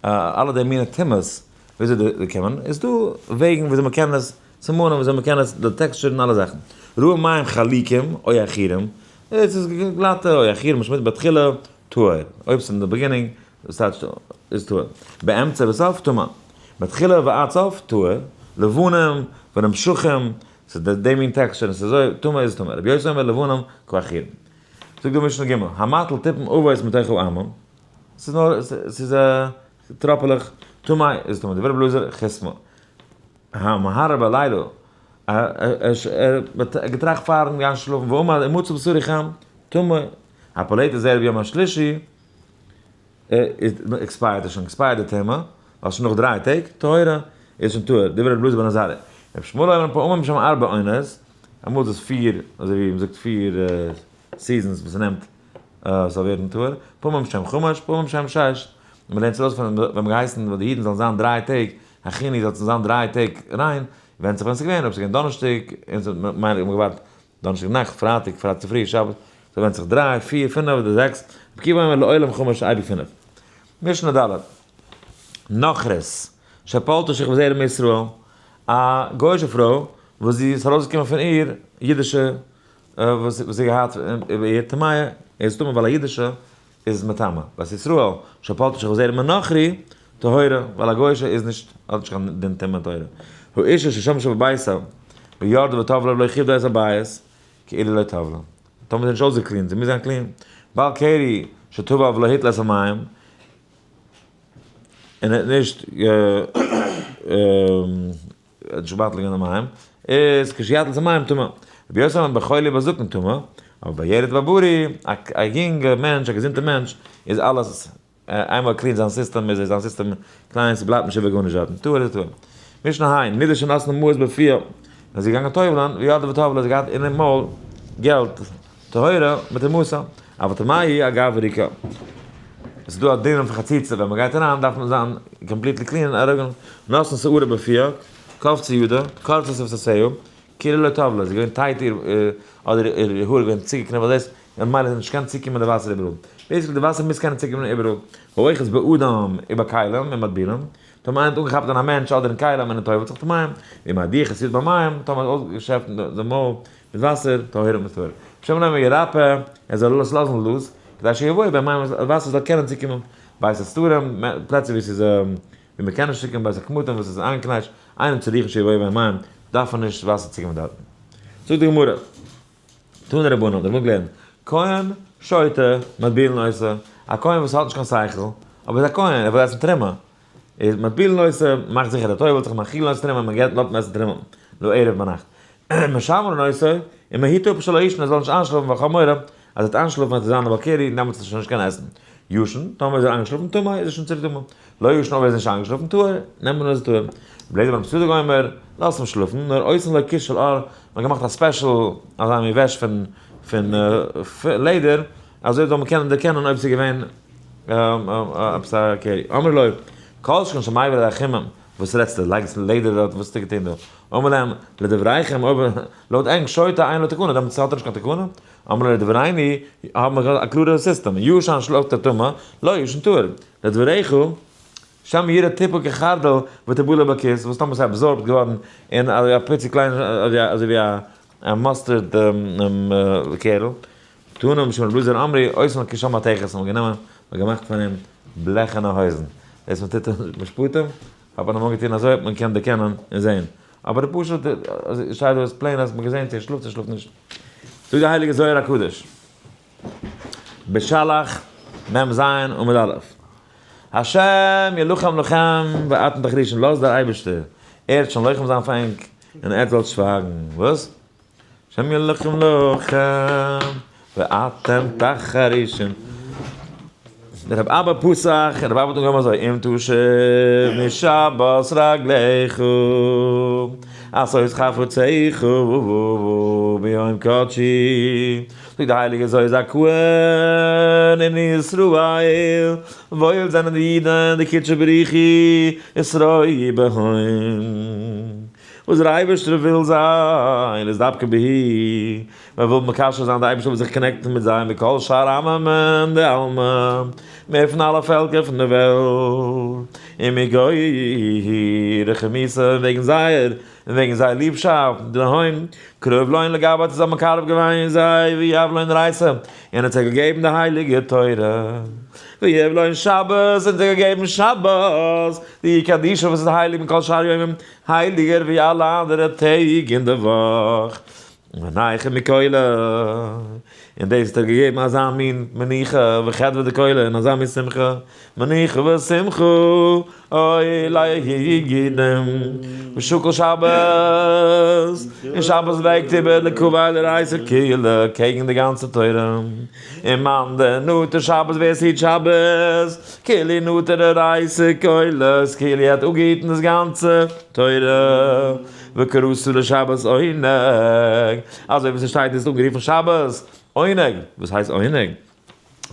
א אלע די מיני טומאות, וויאזוי דערקען מען? איז דא וועגן וויאזוי מען קען עס סימנים, וויאזוי מען קען עס די texture און אלע זאכן. ראה מים חלוקים או עכורים, עס איז גלאטע או עכורים משמעית בתחילה טהור, אויב ס'איז אין די beginning, דאס טייטש איז טהור. באמצע וסוף טמא. מתחילה ועד סוף טהור, לבנים ונמשכים, ס'איז די מין texture און ס'איז אזוי, טמא איז טמא. רבי יוסי אומר לבנים כעכורים. זאגט די משנה ג', המטיל טיפין עבות מתוך האמה, ס'איז נאר, ס'איז טראפעלעך, טמא איז טמא. דברי רבי אלעזר חסמא. המהרהר בלילה, ער האט געטראכט פארן גיין שלאפן, ואמר המצא בשרי חם, טמא, הפולט את זרעו ביום השלישי, expire ט עס שוין, expire ט די טומאה, ווייל שוין נאך 3 טעג, טהורה, איז שוין טהור, דברי רבי אלעזר בן עזריה. רבי ישמעאל אומר פעמים שהן ארבע עונות, אמאל איז עס פיר, אזוי ווי מ'זאגט פיר seasons וואס ס'נעמט ס'זאל ווערן טהור, פעמים שם חמש, פעמים שם שש, און מ'לערנט עס ארויס פון ווען מ'האט געהייסן די אידן זאלן זיין דריי טעג, הכיני זאלסטו זיין דריי טעג ריין, ווענדט זיך ווען ס'איז געווען, אויב ס'איז געווען דאנערשטאג, און ס'איז מיין איך האט מען געווארט דאנערשטאג נאכט, פרייטאג, פרייטאג צופרי, שבת, ס'ווענדט זיך דריי, פיר, פינף אדער זעקס, רבי עקיבא אומר לעולם חמש אייביג פינף. משנה ד', נכרית, שפלתה שכבת זרע מישראל, א גוי'אישע פרוי וואס זי איז ארויסגעקומען פון איר אידישע וואס זי האט געהאט איבער איר טמאה, איז טמא ווייל א אידישע איז מטמא, בת ישראל שפלתה שכבת זרע מנכרי טהורה, ווייל א גוי'אישע איז נישט האט נישט קיין דין טומאה אין תורה. האישה ששמשה בביתה וירדה וטבלה ולא כיבדה את הבית כאילו לא טבלה. טאמער זי איז נישט אויסגע clean ט, זי מוז זיין clean. בעל קרי שטבל ולא הטיל את המים, און ער האט נישט נישט מבטל געווען די מים, איז כשיטיל את המים טמא. רבי יוסי אומר בחולי ובזקן טמא, אבער בילד ובבריא, א יונגע מענטש, א געזונטע מענטש, איז אלעס, איינמאל ער clean ט זיין סיסטעם איז זיין סיסטעם קליין, ס'בלייבט נישט איבער גארנישט דארטן, טהור איז טהור. משנה ה', נידה שנתנה מעות בפיה, ווען זי איז געגאנגען טובל'ן, וירדה וטבלה, זי האט געהאט אינעם מויל געלט, טהורה מטומאתה, אבל טמאה היא אגב אורחא. עס איז דא א דין פון חציצה, ווען מען גייט אריין דארף מען זיין completely clean און אראפגיין, נתנה שערה בפיה, קפצה ידה, קרצה שפתותיה, כאילו לא טבלה, זי איז געווען tight איר אדער איר האר איז געווען צוגעקניפט ווייל דאס ממילא איז נישט קענען צוקומען די וואסער איבעראל. basically די וואסער מוז קענען צוקומען איבעראל. האוחז באדם ובכלים ומטבילם, טאמער איינער האט אנגעכאפט אין א מענטש אדער אין כלים און ער טובל'ט זיך טמאים, ואם הדיח את ידו במים, טאמער האט אויסגעשעפט די מויל מיט וואסער, טהור מיט טהור. רבי שמעון אומר ירפה, ער זאל עס לאזן loose, כדי שיבואו בהם מים אז וואסער זאל קענען צוקומען, בית הסתרים, פלעצער ווי ס'איז ווי מ'קען נישט צוקומען, בית הקמטים וואס איז איינגעקנייטשט, אינם צריכין שיבואו בהם מים, דארף מען נישט וואסער צוקומען דארטן. זאגט די גמרא, תנו רבנן, די רבנן געלערנט, כהן שוטה מטבילין אותו, א כהן וואס האט נישט קיין שכל, אבער איז א כהן, ער וויל עסן תרומה, איז מטבילין אותו, מאכט זיכער ער טובל'ט זיך, מאכילין אותו תרומה, מען געבט לאזט אים עסן תרומה, לערב ביינאכט. משמרין אותו, און מען היט אפ שלא יישן ער זאל נישט איינשלאפן ווייל כ'האב מורא אז ער וועט איינשלאפן וועט ער זיין א בעל קרי און דעמאלטס איז שוין נישט קיין עסן. ישן, טאמער איז ער איינגעשלאפן טמא איז ער שוין צוריק טמא. לא ישן אויב ער איז נישט איינגעשלאפן טהור, נעמט מען אויס טהור. רבי אליעזר בן פסודיג אומר, לאז אים שלאפן, נאר עושין לו כיס של עור, מען האט געמאכט א special אזא מין וועש פון פון לעדער, אזוי זאל מען קענען דערקענען אויב ס'איז געווען עפעס א קרי. אמרו לו, כל שכן שמביא לידי חימום, וואס רעדסטו, לייגסט לעדער דארט, וואס האסטו געטון דא? אמר להם, לדבריכם, אויב לויט ענק שוטה אין לו תקנה, דעמאלטס האט ער נישט קיין תקנה. אמרו לו, לדברינו, האבן מיר א קלארע סיסטעם, ישן שלאפט ער טמא, לא ישן טהור. לדבריך, שמא יראה טיפה כחרדל ותבלע בכיס, וואס טאמער ס'איז absorbed געווארן אין א פיצי קליין אזוי ווי א mustard קערל. תנא משום רבי אלעזר אמרו, עושין לו כיס של מתכת, האט מען גענומען און געמאכט פון אים בלעכענע הויזן. דאס מען טוט אין משפטים, האט מען אמאל געטון אזוי האט מען געקענט דערקענען און זען. אבער די פשוט שטייט דא איז plain אז מען האט געזען צו ער שלאפט צו ער שלאפט נישט. זאגט די הייליגע זוהר הקדוש, בשלח מ ז עמוד א', השם ילחם לכם ואתם תחרישון, לאז דער אייבערשטער, ער וועט שוין לוחם זיין פאר ענק, און עטס זאלט שווייגן. וואס? השם ילחם לכם ואתם תחרישון. דער רב אבא פסח, רב אבא האט אנגעהויבן אזוי, אם תשב משבת רגליך, עשות חפציך ביום קדשי. זאגט די הייליגע זוהר זכאין אין ישראל, וואויל זענען די אידן די קודשא בריך הוא ושרוי בהון. וואס דער אייבערשטער וויל זיין איז דווקא בהי, מען וויל מקשר זיין, דער אייבערשטער וויל זיך connect ן מיט זיי, מכל שאר עממין דעלמא, מער פון אלע פעלקער פון דער וועלט, און מגוי רחמיסא, און וועגן זייער, און וועגן זייער ליבשאפט, דלהון קרוב לון לגבי האט ער זיי מקרב געווען זיי, ויהב לון אורייתא, און האט זיי געגעבן די הייליגע תורה, ויהב לון שבת, און האט זיי געגעבן שבת, די קדישא וואס איז הייליג מכל שאר ימים, הייליגער ווי אלע אנדערע טעג אין די וואך, מנוח מכולא, און דאס האט ער געגעבן אזא מין מנוחה וחדוה דכולא און אזא מין שמחה, מנוחה ושמחה אוי ליהודים, ושקל שבת, און שבת וועגט איבער לקבל אורייתא כולא קעגן די גאנצע תורה, און מאן דנטר שבת ווער עס היט שבת, כאילו נטר אורייתא כולא, כאילו ער האט אפגעהיטן דאס גאנצע תורה, וקראת לשבת עונג, אזוי ווי ס'שטייט איז אנגערופן שבת. עונג, וואס הייסט עונג?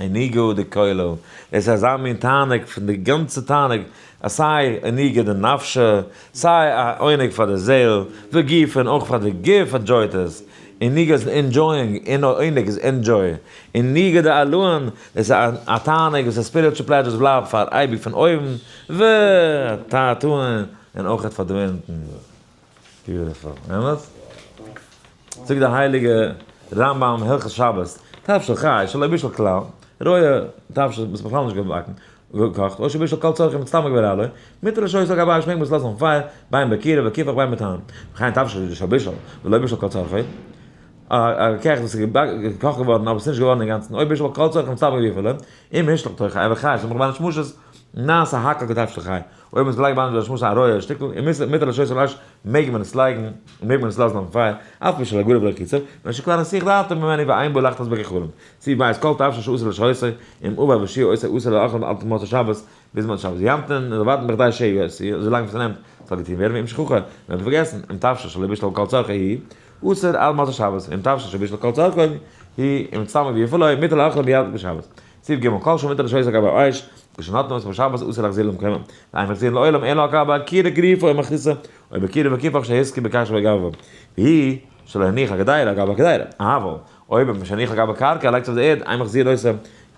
עניגו דכולא, דאס איז אזא מין תענוג פון די גאנצע תענוג, אז סיי עניגה דנפשא, סיי א עונג פאר די זעהל, וגוף און אויך פאר די גוף enjoy ט עס, עניגה איז enjoying, און עונג איז enjoy, עניגה דעלאין, דאס איז א תענוג וואס איז spiritual pleasure וואס בלייבט פאר אייביג פון אויבן, ותתאין, און אויך פאר די אונטן. Beautiful, אמת? זאגט דער הייליגער רמב ם הלכות שבת, תבשיל חי שלא בישל כלל, רויע תבשיל וואס בכלל נישט געבאקן, געקאכט, או שבישל כל צרכו מיט סתם געווער אלע, מותר לשהותו על גבי האש מעג מען עס לאזן אויפן פייער, בין בקירה וקיפח בין בטעם, וכן תבשיל שבישל ולא בישל כל צרכו, א געקעכט וואס איז געקאכט געווארן אבער עס איז נישט געווארן אינגאנצן, אויב בישל כל צרכו מיט סתם געווער אם השליך תוך אבר חי סמוך בין השמשות, נעשה הכל כתבשיל חי. אויב מען לייגט ביי די שמות א רויע שטיקל און מיט א לשון של אש מעג מען עס לייגן מעג מען עס לאזן אויפן פייער אף בשל הגרוב ולא קיצר ווען שכבר הסיח דעתו ממנו ואין בו לחתות בכחלים סעיף בית כל תבשיל שאסור לשהותו אם עבר ושיעור עושה אסור לאכול עד מוצאי שבת ביז מוצאי שבת ימתין און זאל ווארטן בכדי שיעשו אזוי לאנג ווי ס'נעמט ס'זאל געטון ווערן ואם שכחה ווען מ'האט פארגעסן אם תבשיל שלא בישל כל צרכו הוא אסור עד מוצאי שבת ואם תבשיל שבישל כל צרכו הוא אם צמא ויפה לו מותר לאכול מיד בשבת. סעיף ג' כל שמותר לשהות על גבי האש, ושנתנו אותו בשבת אסור להחזיר למקומו, ואין מחזירין לעולם אלא על גבי הקירה גריפה או מכסה, או בקירה וקיפח שהסכים בקש וגבו, והיא שלא הניח הגדירה על גבי הגדירה, אבל אויב האט מען שהניח על גבי קרקע לייגט אויף די ערד, אין מחזיר אותו,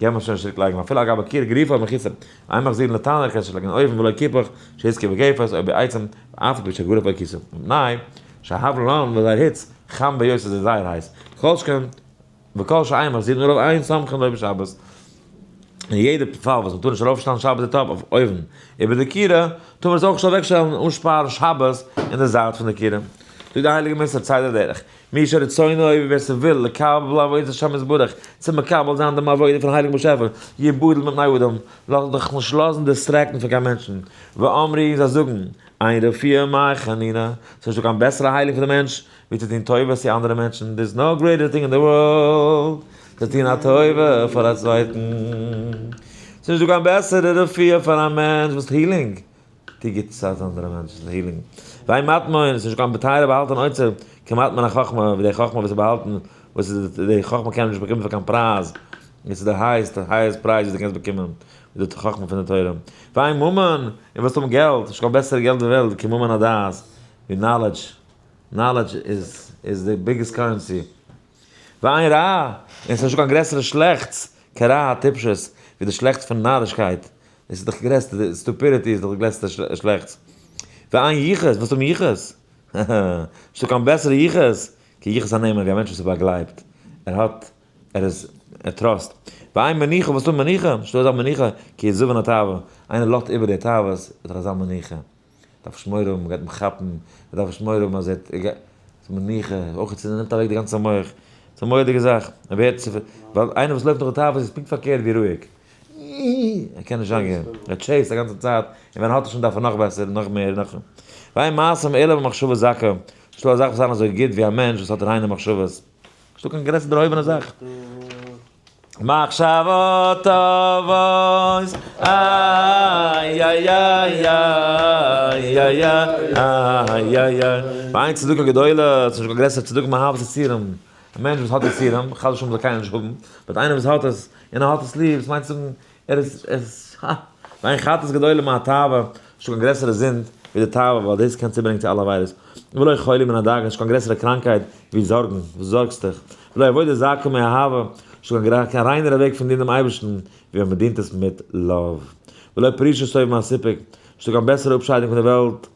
קען מען שוין נישט צוריק לייגן, אפילו על גבי קיר גריפה או מחיצה, אין מחזירין לתנור קען נישט לייגן אין אויוון ולא קיפח שהסכים בגפת או בעצם, ואף על פי שגרף או כיסה, מפני שהבלן ווייל זייער היץ חם ביותר איז זייער הייס, כל שכן וכל שאין מחזירין עליו אין סומכין לו בשבת. אין יעדע פאל וואס מ'טאר נישט ארויפשטעלן שבת די טאפ אויף אויבן איבער די קירה, טאר מען עס אויך נישט אוועקשטעלן און אנשפארן שבת אין די זייט פון די קירה. זאגט די הייליגע מוסר סדר דרך, מי שרצונו ווער ס'וויל לקבל עבודת השם יתברך, צו מקבל זיין דעם עבודה פון הייליגן באשעפער, יבדל מפני אדם, לאז דיך נישט לאזן distract ן פון קיין מענטשן, ואמרי זיי זאגן, אין רפואה מחנינה, ס'נישטא קיין בעסערע היילונג פאר די מענטש, ווי צו טון טובות צו אנדערע מענטשן, there is no greater thing in the world צו טון א טובה פאר א צווייטן, ס'איז נישטא קיין בעסערע רפואה פאר א מענטש וואס healing, טו גוטס צו אנדערע מענטשן איז healing, ואין מטמון, ס'איז נישטא קיין טייערע באהאלטענע אוצר, כמטמון החכמה, ווי די חכמה וואס איז באהאלטן, וואס איז די חכמה קען מען נישט באקומען פאר קיין פרייז, עס איז די highest highest prize וואס דו קענסט באקומען, איז די חכמה פון די תורה, ואין ממון, און ווילסט האבן געלט, נישט קיין בעסערע געלט אין די וועלט כממון הדעת, ווי knowledge. Knowledge איז איז די biggest currency. ואין רע, און ס'איז נישטא קיין גרעסערע שלעכטס כרע הטיפשות, ווי די שלעכטס פון נארישקייט. דאס איז דאך גרעסטע, די stupidity איז דאך די גרעסטע שלעכטס. ואין יחוס, וואס האבן יחוס? נישטא קיין בעסערע יחוס כיחוס הנאמן, ווי א מענטש וואס איז באגלייבט. ער האט, ער איז, ער trust. ואין מנוחה, וואס איז מנוחה? נישטא אזא מנוחה, כעזבון התאווה. איינער לאזט איבער די תאוות, איז דאך אזא מנוחה. דארף נישט מורא האבן מ'גייט אים כאפן, מ'דארף נישט מורא האבן אז ער גייט, ס'איז מנוחה, אויך ס'נעמט אוועק די גאנצע מח, ס'איז א מורא'דיגע זאך, ער ווערט צו, ווייל איינער וואס לויפט נאך די תאוות איז פונקט פארקערט ווי רואיג, ער קען נישט זיין געווען, ער chase ט א גאנצע צייט, און ווען ער האט עס שוין דארף ער נאך בעסער, נאך מער, נאך, ואין מעשים אלא במחשבה זכה, נישטא א זאך וואס זיין אזוי גוט ווי א מענטש וואס האט ריינע מחשבות, נישטא קיין גרעסערע דערהויבענע זאך. מחשבות טובות, איי איי איי איי איי איי איי איי. ואין צדקה גדולה, ס'איז נישט קיין גרעסערע צדקה מאהבת יסורים. א מענטש וואס האט יסורים, חס ושלום זאל קיינער נישט האבן, but איינער וואס האט עס, און ער האט עס ליב, עס מיינט צו זאגן, ער איז, ער איז, הא. ואין חטאת גדולה מהתאווה, נישטא קיין גרעסערע זינד ווי די תאווה, ווייל דאס קען צוברענגען צו אלע עבירות. ולא חולי מן הדאגה, נישטא קיין גרעסערע קראנקהייט ווי זארגן, וואס זארגסט דיך? ולא עבודה זכה מאהבה, נישטא קיין ריינערע וועג פון דינען דעם אייבערשטן ווי ווען מען דינט עס מיט love. ולא פרישות טובה מהסיפוק, נישטא קיין בעסערע אפשיידונג פון די וועלט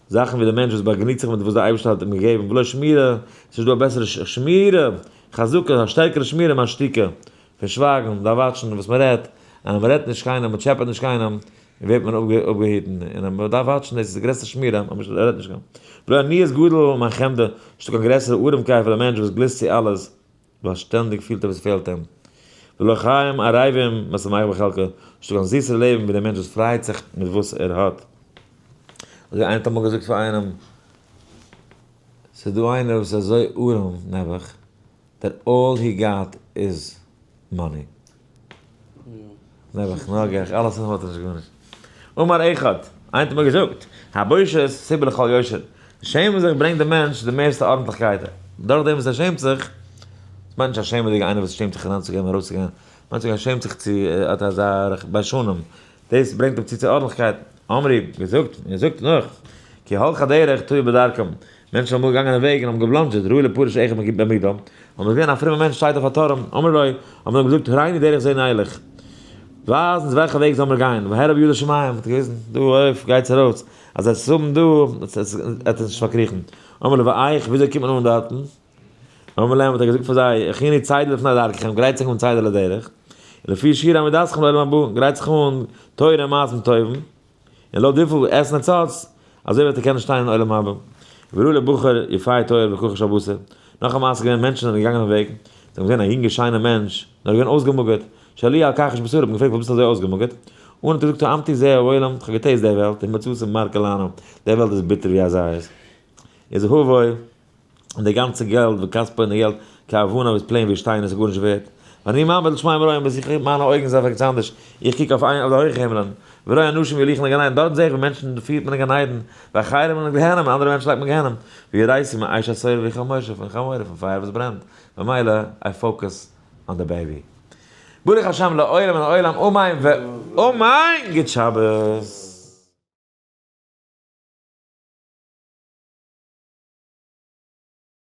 זאכן ווי דער מענטש וואס באגנוגט זיך מיט וואס דער אייבערשטער האט אים געגעבן. ולא שמירה, עס איז נישטא א בעסערע שמירה, חזקה, א שטערקערע שמירה מהשתיקה, פון שווייגן, מ'דארף watch ן וואס מען רעדט, אז מען רעדט נישט קיינעם, מען טשעפעט נישט קיינעם, ווערט מען אפגעהיטן, און מען דארף watch ן, דאס איז די גרעסטע שמירה, אז מען רעדט נישט קיינעם. ולא עניות גדול מהחמדה, נישטא קיין גרעסערע ארעמקייט פאר די מענטש וואס גליסט צו אלעס, ווייל שטענדיג פילט ער וואס פעלט אים. ולא חיים ערבים משמח בחלקו, נישטא קיין זיסערע לעבן ווי דער מענטש וואס פריידט זיך מיט וואס ער האט. אזוי איינער האט אמאל געזאגט פאר איינעם, ס'איז דא איינער וואס איז אזוי ארעם נעבעך, that all he got is money. נעבעך, נאר געלט, אלעס האט ער נישט גארנישט. אמר אחד, איינער האט אמאל געזאגט, הבושת סיבה לכל יושר, שעמען זיך ברענגט דעם מענטש די מערסטע ארנטליכקייט, דורכדעם וואס ער שעמט זיך. מיינט נישט א שעמעדיגע איינער וואס שעמט זיך אריינצוגיין און ארויסצוגיין, מיינט זיך ער שעמט זיך צו האט אזא ביישנים, דאס ברענגט אים צו צו ארנטליכקייט, אמרי, געזאגט, און ער זאגט נאך, כי הלכה דרך תוהו בדרכם, מענטשן האבן אמאל געגאנגען אין וועג און האבן געבלאנדזשעט, ראו לפרוש אחד במגדל, האבן געזען א פרומער מענטש שטייט אויף א טורעם, אמרו לו, האבן זיי געזאגט, הראינו דרך זה נלך, ווייז אונז וועלכע וועג זאלן מיר גיין, והראה בידו לשמים, האט ער געוויזן, דא אויף, גייטס ארויס, אז עטס האבן דא, עטס עטס נישט פארקריכן, אמר לו, ואיך, וויאזוי קומט מען אן דארטן? אמר להם, האט ער געזאגט פאר זיי, הכינו צידה לפני דרככם, גרייט זיך אן צידה לדרך, ולפי שיעור עמידתכם לעולם הבא, גרייט זיך אן תורה און מעשים טובים, און לויט וויפיל עסן עטס האטס, אזוי וועט ער קענען שטיין אין עולם הבא. וראו לבחור יפה תואר וכחש הבשר. נאך א מעשה געווען, מענטשן זענען געגאנגען אויפן וועג, זיי האבן געזען א יונגע שיינע מענטש, נאר געווען אויסגעמאגערט, שאלוהו על כחש בשרו, האט מען געפרעגט פארוואס ביסטו אזוי אויסגעמאגערט? און האט ער געזאגט טעמתי זה העולם, איך האב געטעסט די וועלט, ומצאתי מר כלענה, די וועלט איז ביטער ווי א זית. איז הבו. און די גאנצע געלט וכספו און די געלט כאבניו איז plain ווי שטיינער ס'איז גארנישט ווערט, ואני מביט לשמים ורואה ביז איך מיינע אויגן זענען אויף ערגעץ אנדערש, איך קוק אויף איין אויף די הויכע הימלען, ורואה אנשים יוליכון לגן עדן דארט זעה איך ווי מענטשן פירט מען אין גן עדן, ואחרים אין גיהנום אנדערע מענטשן לייגט מען גיהנום, ויראתי מאש השורף וחמורה פון חמורה פון פייער וואס ברענט, ממילא I focus on the baby. ברוך השם לעולם ולעולם אמן ואמן גוט שבת.